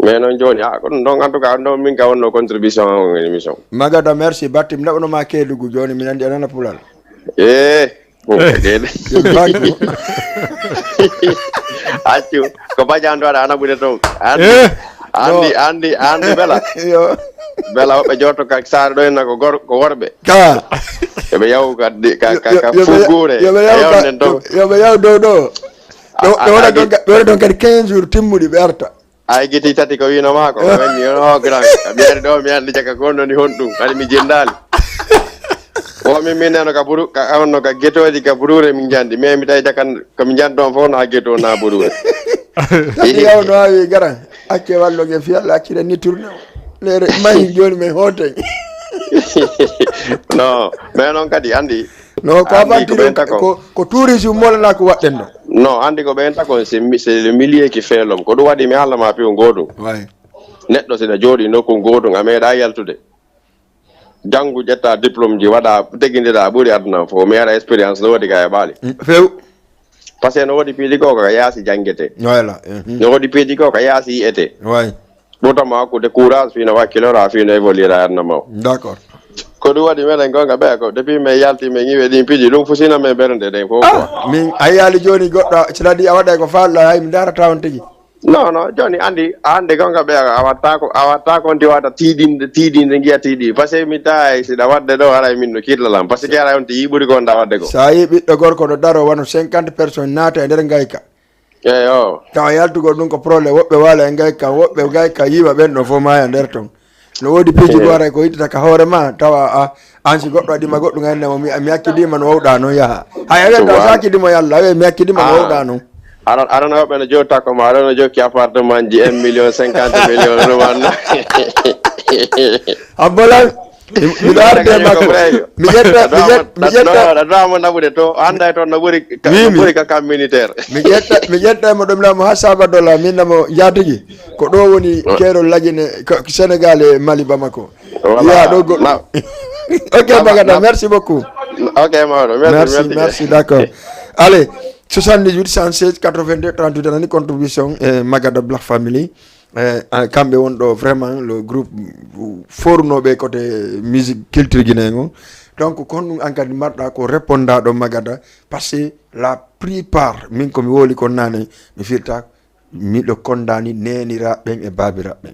Mais noon jooni, ah, ko ɗum ɗon, en tout cas, ɗum ɗon min ka wonno contribution on émission. Magada, merci. Batti, mi naɓuno ma Keedugu jooni, mi nandi a nana Pulal. Eh, oh, Eh. Keedu. Yo banku. Accu, ko bajandu waɗa a naɓude toon. Andi, Eh. Andi, No. Andi, Andi bela. Yo. Bela woɓɓe jooto ka saare ɗo henna ko gor-, ko worɓe. Ka. Yo ɓe yaw ka di-, ka, Yo, ka, yo, ka yo ɓe ya-, fuguure. Yo ɓe yaw Yaw ka, nden toon. Yo, yo ɓe yaw dow ɗo. Ɗo, A, ɗo a, wona a, ɗon ka-, ɗo wona ɗon kadi quinze jours timmuɗi ɓe arta. Ay giti tati ko wino ma ko, o wenni, o grand. Ka mi ari ɗo, mi andi jaka ko wonno ni honɗum. Kadi mi jenndaali. O min, min nano ka buru-, ka, ka wonno ka getooji, ka buruure min jandi. Mais mi tawi jaka ko mi jandi ɗon fof na geto na buruure. Tati yaw no awi garan. Acce wallo ge fi Allah accire ni tourné o. Lere mahi joni men hoten. Non, mais noon kadi andi, No, ko Andi ko aventure ɓen tako. Ko, ko tourisme molana ko waɗɗen ɗo. Non, andi ko ɓen tako, c'est mi-, c'est le milieu qui fait l'homme. Ko ɗum waɗi mi haalna ma piyo gootum. Ouais. Neɗɗo si na jooɗi nokku gootum, a meeɗa yaltude. Janngu ƴetta diplôme ji, waɗa, tegindiɗa, ɓuri aduna fof. Mi ara expérience no waɗi ka e ɓaali. Mm, few. Parce que no woodi piiji goo ko ka yaasi janngete. Voilà. Mhm. No woodi piiji goo ka yaasi yi'ete. Ouais. Ɗum tan ma hokkude courage, fii no wakkilora, fii no évoluera e aduna ma o. D'accord. Ko ɗum waɗi meɗen gonga ɓeya ko, depuis min yalti min iwi ɗin piiji, ɗum fusina min ɓernde ɗen fof quoi. Ah, min a yiyaali jooni goɗɗo, c'est-à-dire a waɗay ko faalɗa, hay mi ndaarata on tigi. Non, non, jooni andi, hannde gonga ɓeya a watta ko, a watta ko on ti wata tiiɗinde, tiiɗinde ngiya tiiɗi. Parce que mi tawi siɗa waɗde ɗo, haray min no kirlalam. Parce que haray on ti yiɓuri ko on da waɗde ko. Sa yi ɓiɗɗo gorko no daro wano cinquante personnes naata e nder ngayka. Eyo. Tawa yaltugol ɗum ko problème. Woɓɓe waala e ngayka, woɓɓe ngayka yiwa ɓen ɗo fof maaya nder ton. No woodi piiji goo aray ko ittata ka hoore ma, tawa a, an si goɗɗo waɗi ma goɗɗum, a innamo mi, mi accidi ma no wowɗa noon, yaha. Hay a wiyata a accidi mo yalla, a wiya mi accidi ma no wowɗa noon. Aran, aran hoɓɓe no jowta ko ma, aran no jokki appartement ji un million cinquante million no wanno. Abbolan, mi, miɗo arde e makko. Mi ƴetta, mi ƴetta, mi ƴetta. Ɗaɗɗamo naɓude to, annda e toon no ɓuri ka, no ɓuri ka kam militaire. Mi ƴetta, mi ƴetta e mo ɗum lamo ha Saba Dola, min namo jaatigi. Ko ɗo woni keerol Lagine, ko Sénégal e Mali Bamako. Voilà. Iya, ɗo goɗɗo. Ok, Bagada, merci beaucoup. Ok, mawɗo. Merci, merci, merci, merci, d'accord. Allez, soixante-dix-huit, cent seize, quatre-vingt-deux, trente-huit, anani contribution, eh, Magada Black Family. Eh, ah, kamɓe won ɗo vraiment le groupe fornoɓe côté musique culture guinéen on. Donc, kon ɗum an kadi marɗa ko répondaɗo Magada, parce que la plupart, min ko mi woli kon nane, mi firta miɗo kondani neeniraaɓe ɓen e baabiraaɓe ɓen.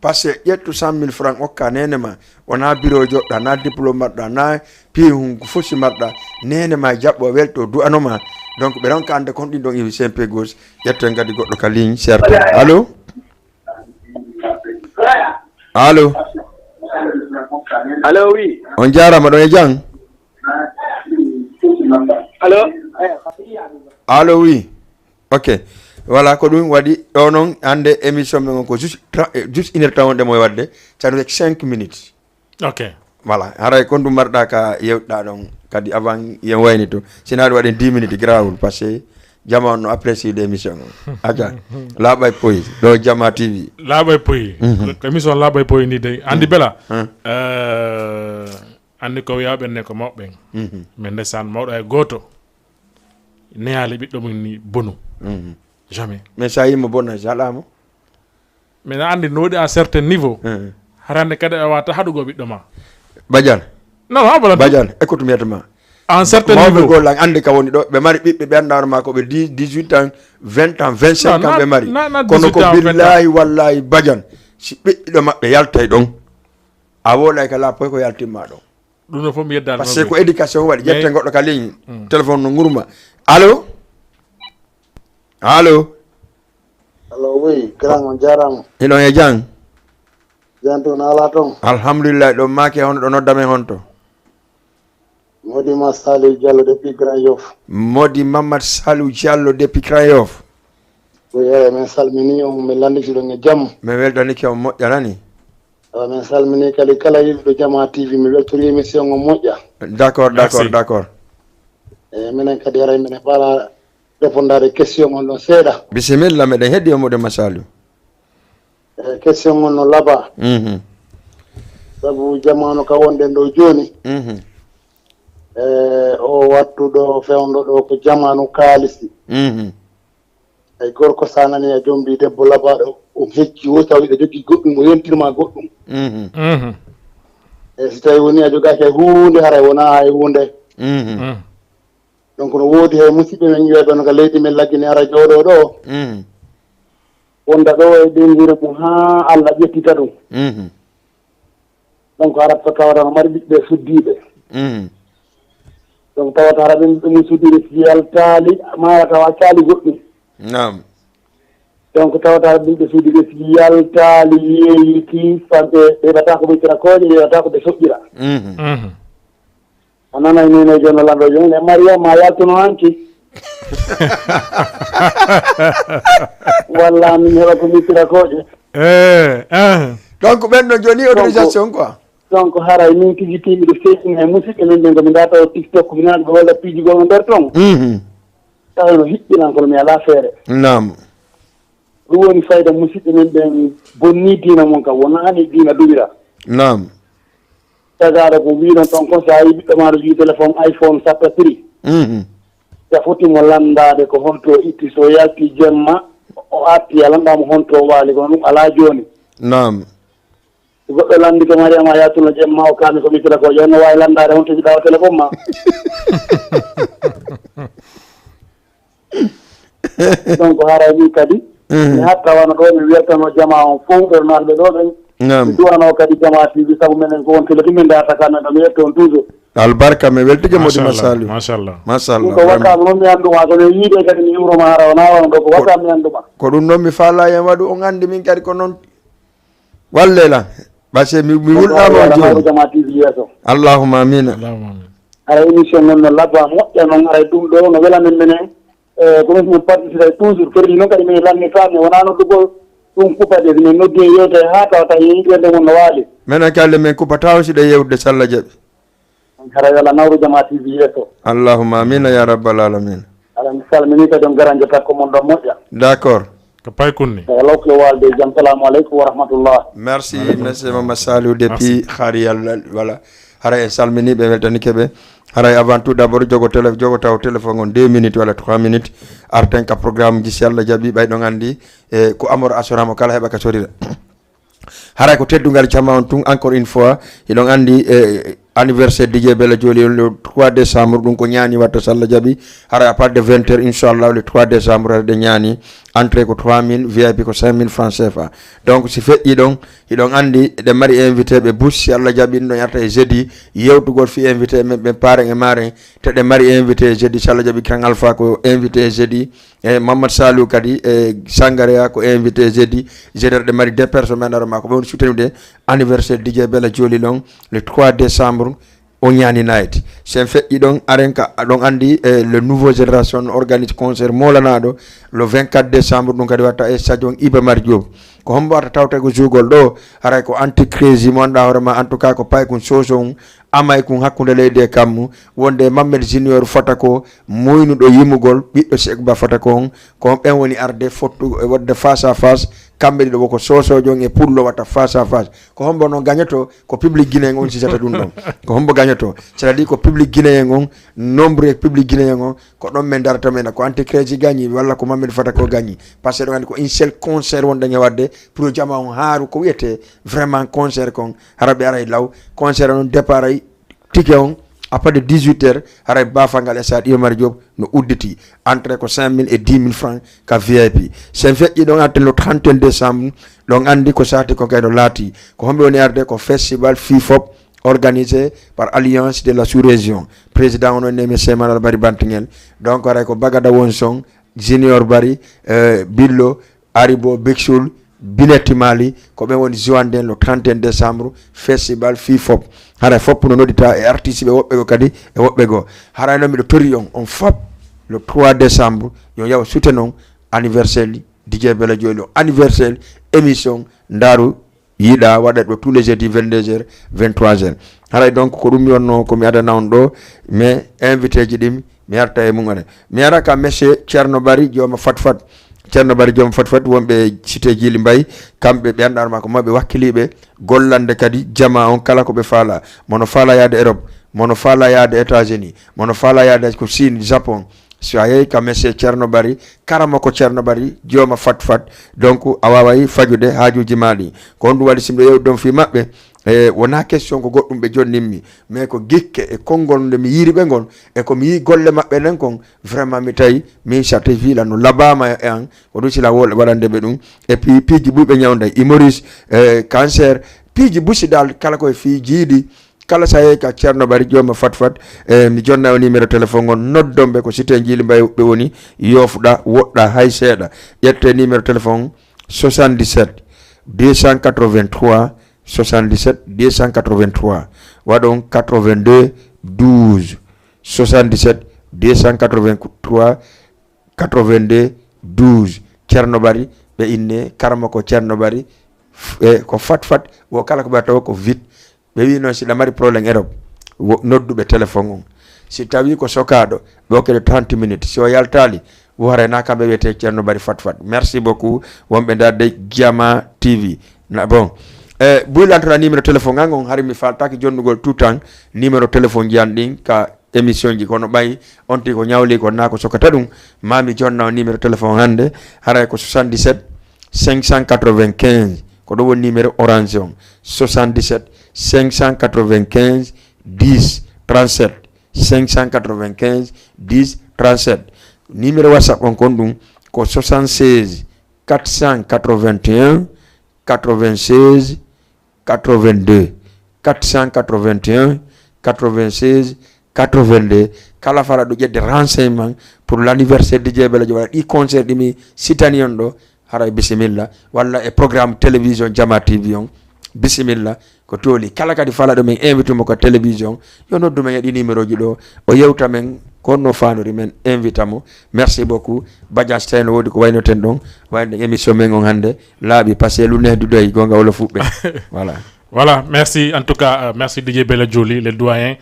Parce que ƴettu cent mille francs okka neene ma, wona bureau joɗɗa, na diplôme marɗa, na piye hun ko fosi marɗa, neene ma jaɓɓo welto du'ano ma. Donc ɓe ronka ande kon ɗin ɗon iwi C M P gauche, ƴetto en kadi goɗɗo ka ligne, certo. Allô? Allô? Allô, oui. On jaarama, ɗon e jam? Allô? Allô, oui. Ok. Voilà, ko ɗum waɗi ɗo noon, hannde émission men on ko juste tra-, eh, juste une heure tan wonde mo e waɗde. Ça nous reste cinq minutes. Ok. Voilà. Haray kon ɗum marɗa ka yewɗa ɗon kadi avant yen wayni to. Sina ɗum waɗen dix minutes, grawol, parce que jama on no apprécier de émission on. Aja, laaɓa e poyi, ɗo Jama T V. Laaɓa e poyi. Mhm. Ko émission laaɓa e poyi ni dey. Andi bela. Euh, andi ko wiyaɓe ne ko mawɓe. Mhm. Mais ndeysaan mawɗo e gooto. Neyaali ɓiɗɗo mum ni bonu. Mhm. Jamais. Mais sa yimo bona, sa ɗamo? Mais na andi no waɗi à un certain niveau. Mhm. Harande kadi a wata haɗugo ɓiɗɗo ma. Badiane. Non, non, abadan. Badiane, écoute-moi. À un certain niveau. Mawɓe gol an andi ka woni ɗo, ɓe mari ɓiɓɓe ɓe anndaano ma ko ɓe dix, dix-huit ans, vingt ans, vingt-cinq ans ɓe mari. Non, na, na, na dix-huit ans, vingt ans. Kono ko billahi wallahi Badiane, si ɓiɗɗo maɓɓe yaltay ɗon, a wolay ka laapoy ko yaltimma ɗon. Ɗum ɗo fof mi yeddaani. Parce que ko éducation waɗi. Ƴetten goɗɗo ka ligne. Hmm. Téléphone no ngurma. Allô? Allô? Allô, oui, grand, on jaaraama. Hiɗon e jam? Jam toon, alaa toon? Alhamdulillah, ɗo maake hono ɗo nodda men honto? Modi Ma Saliou Diallo depuis Grand Yoff. Modi Mamadou Saliou Diallo depuis Grand Yoff. Oui, eeyi, min salminii on, min lannditi ɗon e jam. Min weltanike on moƴƴa nani. Awa, min salminii kadi kala yiɗuɗo Jama T V, mi weltori émission on moƴƴa. D'accord, d'accord, d'accord. Merci. Eeyi, minen kadi haray minen faala répondaade question on ɗon seeɗa. Bisimilla, meɗen heɗi on, Modi Ma Saliou. Eeyi, question on no laaɓa. Mhm. Sabu jamaanu ka wonɗen ɗo jooni. Mhm. Eeyi, o wattu ɗo fewndo ɗo ko jamaanu kaalisi. Mhm. Ay gorko, sa nani a jombi debbo labaɗo, o hecci o tawi ɗo jogii goɗɗum, o yontirma goɗɗum. Mhm. Mhm. E si tawi woni a jogaaki hay huunde, haray wona hay huunde. Mhm. Mhm. Donc no woodi hay musidɓe men wiyaɓe no ka leydi men Lagine hara jooɗo ɗo. Mhm. Wonda ɗo e ɓeynguure mum haa Allah ƴettita ɗum. Mhm. Donc, hara ko tawata no mari ɓiɓɓe suddiiɓe. Mhm. Donc, tawata hara ɓen ɓiɓɓe mum suddiiɓe si yaltaali, maaya tawa caali goɗɗum. Naam. Donc, tawata hara ɓiɓɓe suddiiɓe si yaltaali, yeeyiti, famɓe ɓe heɓata ko ɓe ittira kooƴe, ɓe heɓata ko ɓe soƴƴira. Mhm. Mhm. A nanay neneejo no lanndoo jooni, ne Mariama, a yaltuno hanki. Walla min heɓa ko mi ittira kooƴe. Eh, eh. Donc, ɓen ɗon jooni autorisation quoi. Donc, haray min tigi tigi miɗo seeɗina e musidɓe men ɓen, ko mi ndaata o TikTok, mi nana ɓe walla piiji goo no nder ton. Mhm. Tawa no hiɓɓinan, kono mi alaa feere. Naam. Ɗum woni fayda musidɓe men ɓen bonni diina mon kam, wonaa ni diina duwira. Naam. Tagaaɗo ko wiɗon ɗon kon, so a yi ɓiɗɗo maa no jogii téléphone iPhone sappo e three. Mhm. Si a foti mo lanndaade ko honto o itti, so o yalti jemma, o arti, a lanndaa mo honto o waali, kono ɗum alaa jooni. Naam. Si goɗɗo lanndi ko Mariama yaltuno jemma, o kaami ko mi tila ko, jooni no waawi lanndaade honto jiɗaa o téléphone ma. Donc, haray min kadi, mhm, mi hatta wano ɗo, mi weltano jama on fof, ɓe nalɓe ɗo ɓen. Naam. Mi duwano kadi Jama T V, sabu menen ko on télé ɗum min darata ka men ɗo, mi yetto on toujours. Albarka, mi weltike Modi Machallah, Masaliou. Machallah. Machallah, ɗum ko vraiment. WhatsApp noon mi annduma, kono e yiide kadi mi yuuroma hara wona wano ɗo, ko WhatsApp mi annduma. Ko ɗum noon mi faala hen waɗu, on anndi min kadi ko noon. Walle lan. Ɓase mi mi wulɗama o jooni. Jama T V yeeso. Allahumma amina. Allahumma amin. Hara émission noon no labba moƴƴa noon, haray ɗum ɗo no wela men menen. E ko min min participé toujours, kadi noon kadi min lannirta, mi wona noddugo ɗum kuppade, min noddi e yewte haa tawata e yiɗande mon no waali. Menen kalde min kuppata on si ɗe yewtude, so Allah jaɓi. Hara yo Allah nawru Jama T V yeeso. Allahumma amina ya rabbal alamin. Hara mi salmini kadi on garanje takko mon ɗon moƴƴa. D'accord. Ko pay kunni. E lokle walde jam, salamu aleykum wa rahmatullah. Merci, merci Mama Saliou depuis Khari Yalla, voilà. Hara en salmini ɓe, weltanike ɓe. Haray avant tout d'abord jogo télé jogo taw téléphone on deux minutes wala trois minutes. Arten ka programme ji si Allah jaɓi, ɓay ɗon andi e ko amor asorama kala heɓa ka sorira. Haray ko teddungal jama on tun, encore une fois, hiɗon andi e anniversaire D J Bella Joli on le trois décembre, ɗum ko ñaani watta so Allah jaɓi. Haray à partir de vingt heures inchallah le trois décembre haray ɗe ñaani. Entrée ko trois mille, V I P ko cinq mille francs C F A. Donc si feƴƴi ɗon, hiɗon andi eɗen mari invité ɓe bus, si Allah jaɓi ɗum ɗon arta e jeudi, yewtugol fi invité men ɓen paren e maren. Teɗe mari invité jeudi, si Allah jaɓi, Grand Alpha ko invité jeudi. E Mamadou Saliou kadi e Sangaria ko invité jeudi. Jeudi ɗe mari deux personnes men aroma ko ɓe woni soutenir anniversaire D J Bella Joli ɗon le trois décembre. O ñaani night. Sen feƴƴi ɗon, aren ka ɗon andi e le nouveau génération organise concert molanaɗo le vingt-quatre décembre, ɗum kadi watta e stadion Iba Mar Diop. Ko hombo arta tawte ko jugol ɗo? Haray ko anti crazy mo anda hoore ma, en tout cas ko pay kun soso on amay kun hakkunde leydi e kammu, wonde Mammed Junior fota ko moynuɗo yimugol ɓiɗɗo Cheikh Ba fota ko on. Ko ɓen woni arde fottu e wadde face à face. Kamɓe ɗiɗo woko sosojo on e pullo watta face à face. Ko hombo non gañoto? Ko public guinéen on sisata ɗum ɗon. Ko hombo gañoto? C'est-à-dire ko public guinéen on, nombre e public guinéen on, ko ɗon min darata men ko anti crazy gañi walla ko Mammed fota ko gañi. Parce que ɗon andi ko un seul concert wonɗen e wadde pour jama on haaru ko wiyete vraiment concert kon. Hara ɓe aray law, concert on départ ay ticket on à partir de dix-huit heures, haray bafal ngal stade Iba Mar Diop no udditi. Entrée ko cinq mille et dix mille francs ka V I P. Sen feƴƴi ɗon arten le trente et un décembre, ɗon andi ko sati ko kayno laati. Ko homɓe woni arde? Ko festival fifop organisé par Alliance de la Sous-Région. Président on woni monsieur Malal Bari Bantingel. Donc haray ko Bagada Wonson, Junior Bari, euh, Billo, Aribo, Bexul, Binetti Mali, ko ɓen woni joinde le trente et un décembre, festival fifop. Haray fop no noddita e artiste ɓe woɓɓe go kadi e woɓɓe go. Haray noon miɗo tori on, on fop le trois décembre, yo yaw soutenir on anniversaire D J Bella Joli, anniversaire émission Ndaru Yiɗa waɗa ɗo tous les jeudis vingt-deux heures, vingt-trois heures. Haray donc ko ɗum mi wonno ko mi adana on ɗo, mais invité ji ɗin mi arta e mum. Ane mi ara ka monsieur Thierno Bari jooma fat fat. Thierno Bari jooma fat fat wonɓe cité Djily Mbaye, kamɓe ɓe anndaano ma ko maɓɓe wakkiliiɓe gollande kadi jama on kala ko ɓe faala. Mono faala yaade Europe, mono faala yaade États-Unis, mono faala yaade ko Chine, Japon. So a yehi ka monsieur Thierno Bari, karamo ko Thierno Bari jooma fat fat, donc a waaway fajude haajuuji maa ɗi. Ko honɗum waɗi si miɗo yewtude on fii maɓɓe? E wonaa question ko goɗɗum ɓe jonnimmi, mais ko gikke e konngol nde mi yiiri ɓe ngol, e ko mi yii golle maɓɓe nden kon, vraiment mi tawi min sa tawi fiila no labaama e an, ko ɗum sila wol waɗande ɓe ɗum. Et puis piiji ɓuyɓe ñawnda, hémorroïde, e cancer, piiji busi dal kala koye fii jiidi. Kala sa yehi ka Ceerno Bari jooma fat fat, e mi jonna o numéro téléphone on, noddon ɓe ko cité Djily Mbaye ɓe woni, yoofuɗa woɗɗa hay seeɗa. Ƴette numéro téléphone soixante-dix-sept deux cent quatre-vingt-trois, soixante-dix-sept deux cent quatre-vingt-trois, waɗon quatre-vingt-deux douze, soixante-dix-sept deux cent quatre-vingt-trois, quatre-vingt-deux douze. Ceerno Bari ɓe inne, karama ko Ceerno Bari, f-, e ko fat fat, wo kala ko ɓe taw ko vite. Ɓe wi noon si ɗa mari problème Europe, wo nodduɓe téléphone on. Si tawi ko sokaaɗo, ɓe hokkete trente minutes. Si o yaltaali, wo haray na kamɓe wiyete Ceerno Bari fat fat. Merci beaucoup, wonɓe ndaar de Jama T V. Na, bon. E, buylantoɗa numéro téléphone an on, hari mi faltaki jonnugol tout temps numéro téléphone ji an ɗin ka émission ji, kono ɓay on tigi ko ñawli ko na ko sokata ɗum, ma mi jonna o numéro téléphone hannde, haray ko soixante-dix-sept cinq cent quatre-vingt-quinze, ko ɗum woni numéro orange on, soixante-dix-sept cinq cent quatre-vingt-quinze dix trente-sept, cinq cent quatre-vingt-quinze dix trente-sept. Numéro WhatsApp on kon ɗum ko soixante-seize quatre cent quatre-vingt-un quatre-vingt-seize quatre-vingt-deux, quatre cent quatre-vingt-un quatre-vingt-seize quatre-vingt-deux. Kala fala ɗo ƴetde renseignement pour l'anniversaire de Dj Bella Diop, walla ɗi concert ɗi mi sitani on ɗo, haray bisimilla, walla e programme télévision Jama T V on, Bisimilla. Ko tooli kala kadi fala ɗo men invite mo ka télévision, yo noddu men e ɗi numéro ji ɗo, o yewta men ko no faanori men invita mo. Merci beaucoup. Badian, so tawi no woodi ko waynoten ɗon, wayno émission men on hannde laaɓi, parce que lu neex du doy, gonga wala fuɓɓe. Voilà. Voilà, merci en tout cas, euh, merci D J Bella Joli, le doyen.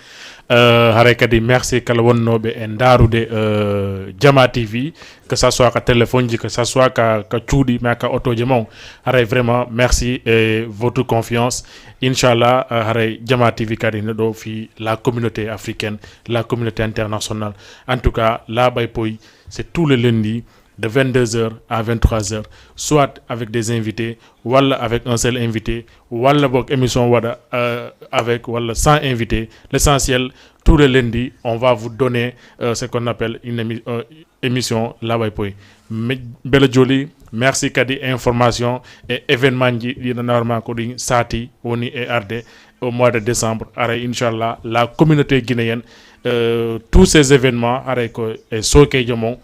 Euh, haray kadi merci kala wonnooɓe e ndaarude euh, Jama T V, que ça soit ka téléphone ji, que ça soit ka, ka cuuɗi, mais ka otoje mon. Haray vraiment merci et votre confiance. Inchallah, euh, haray Jama T V kadi no ɗo fi la communauté africaine, la communauté internationale. En tout cas, la bay poy, c'est tous les lundis de vingt-deux heures à vingt-trois heures, soit avec des invités, wala avec un seul invité, wala bok émission wada euh, avec wala sans invité. L'essentiel, tous les lundis, on va vous donner euh, ce qu'on appelle une émi- euh, émission Laway Poy. Me- Bella Joli, merci kadi information et événement ji ɗi normalement ko ɗin sati woni e arde au mois de décembre. Aray inchallah la communauté guinéenne, euh, tous ces événements aray ko e sokejo mon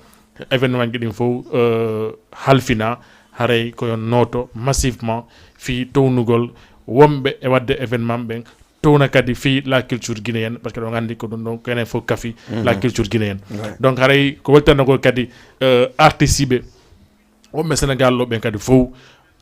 événement ji ɗin fof euh, halfina. Haray ko yon nooto massivement fii townugol wonɓe e waɗde événement ɓen, towna kadi fii la culture guinéenne, parce que ɗon anndi ko ɗum ɗon ko enen fof kafi la culture guinéenne. Donc haray ko weltanogol kadi euh, artiste ɓe wonɓe Sénégal ɗo ɓen kadi fof,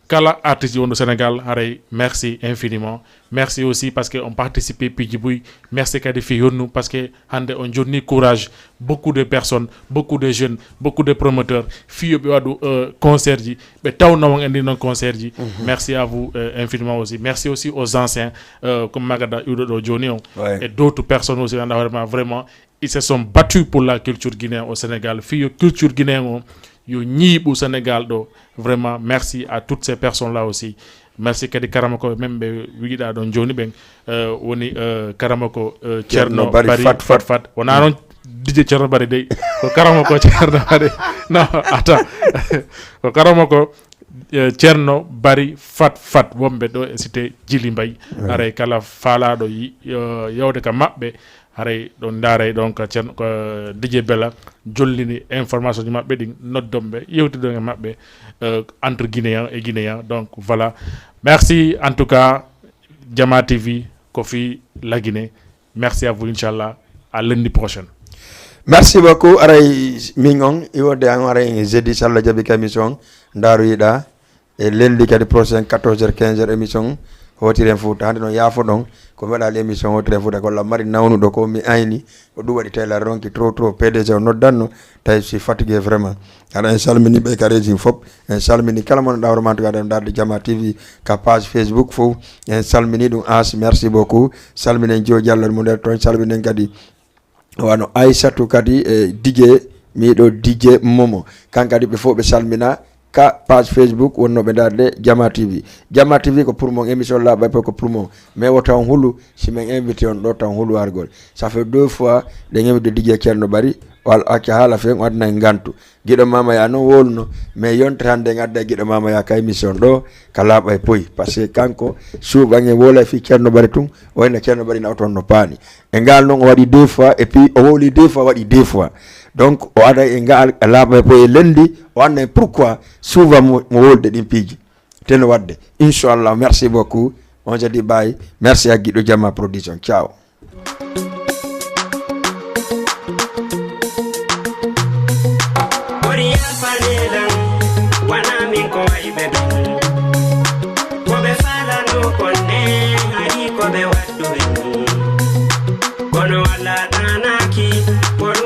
kala artiste wonɗo Sénégal, haray merci infiniment. Merci aussi parce que on participe piiji buy. Merci kadi fii honnu, parce que hannde on jonni courage beaucoup de personnes, beaucoup de jeunes, beaucoup de promoteurs fii yo ɓe waɗu euh, concert ji, ɓe tawna on e ndin noon concert ji. Merci à vous euh, infiniment aussi. Merci aussi aux anciens euh, comme Magada iwɗo ɗo jooni on, et d'autres personnes aussi, anda hoorema vraiment ils se sont battus pour la culture guinéenne au Sénégal. Fii yo culture guinéenne on yo ñiiɓu Sénégal ɗo. Vraiment merci à toutes ces personnes là aussi. Merci kadi karama ko men ɓe wiɗa ɗon jooni ɓen euh, woni euh, karama ko euh, Thierno Bari Fat Fat Fat. Wona noon D J Thierno Bari dey, ko karama ko Thierno Bari. Non, attends. Ko karama ko euh, Thierno Bari Fat Fat wonɓe ɗo e cité Djily Mbaye. Haray kala faalaɗo yi- yo- yewde ka maɓɓe, haray ɗon ndaaray ɗon ka Thierno ko D J Bella jollini information ji maɓɓe ɗin, noddon ɓe yewtidon e maɓɓe euh, entre guinéen et guinéen. Donc voilà, merci en tout cas. Jama T V ko fii la Guinée. Merci à vous, inchallah, à lundi prochain. Merci beaucoup. Aray min on iwode an aray jeudi salla jabi ka émission ndaaru yiɗa e lundi kadi prochain quatorze heures quinze heures émission hotiren fouta. Hande noon yaafo ɗon ko mbaɗali émission hotiren fouta ko la mari nawnuɗo ko mi ayni. Ko ɗum waɗi tawi la ronki trop trop. P D G o noddanno tawi si fatigué vraiment. Aɗa en salmini ɓe ka régime fof. En salmini kala mon ɗawro ma tuga ɗen darde Jama T V ka page Facebook fof. En salmini ɗum as merci beaucoup. Salminen Joe Diallo mo nder toon, salminen kadi wano Aissatou kadi e D J miɗo D J Momo. Kan kadi ɓe fof ɓe salmina ka page Facebook wonnoɓe darde Jama T V. Jama T V ko pour mon, émission laaɓa ko pour mon. Mais woto on hulu si min invité on ɗo tan hulu argol. Ça fait deux fois ɗen invité D J Thierno Bari, wal acca haala fen o adna en ngantu. Giɗo mama ya noon woluno, mais yontere hannde en adda e giɗo mama ya ka émission ɗo ka laaɓa e poyi, parce que kanko suuɓan en wola e fii Thierno Bari tun. O wayno Thierno Bari na o toon no paani e ngal noon o waɗi deux fois et puis o wowli deux fois waɗi deux fois. Donc o ada e ngal laaɓa e poyi e lundi, o anna en pourquoi suuva mo mo wolde ɗin piiji. Te no waɗde, inchallah. Merci beaucoup. On se dit bye. Merci à Guido Jama Production. Ciao.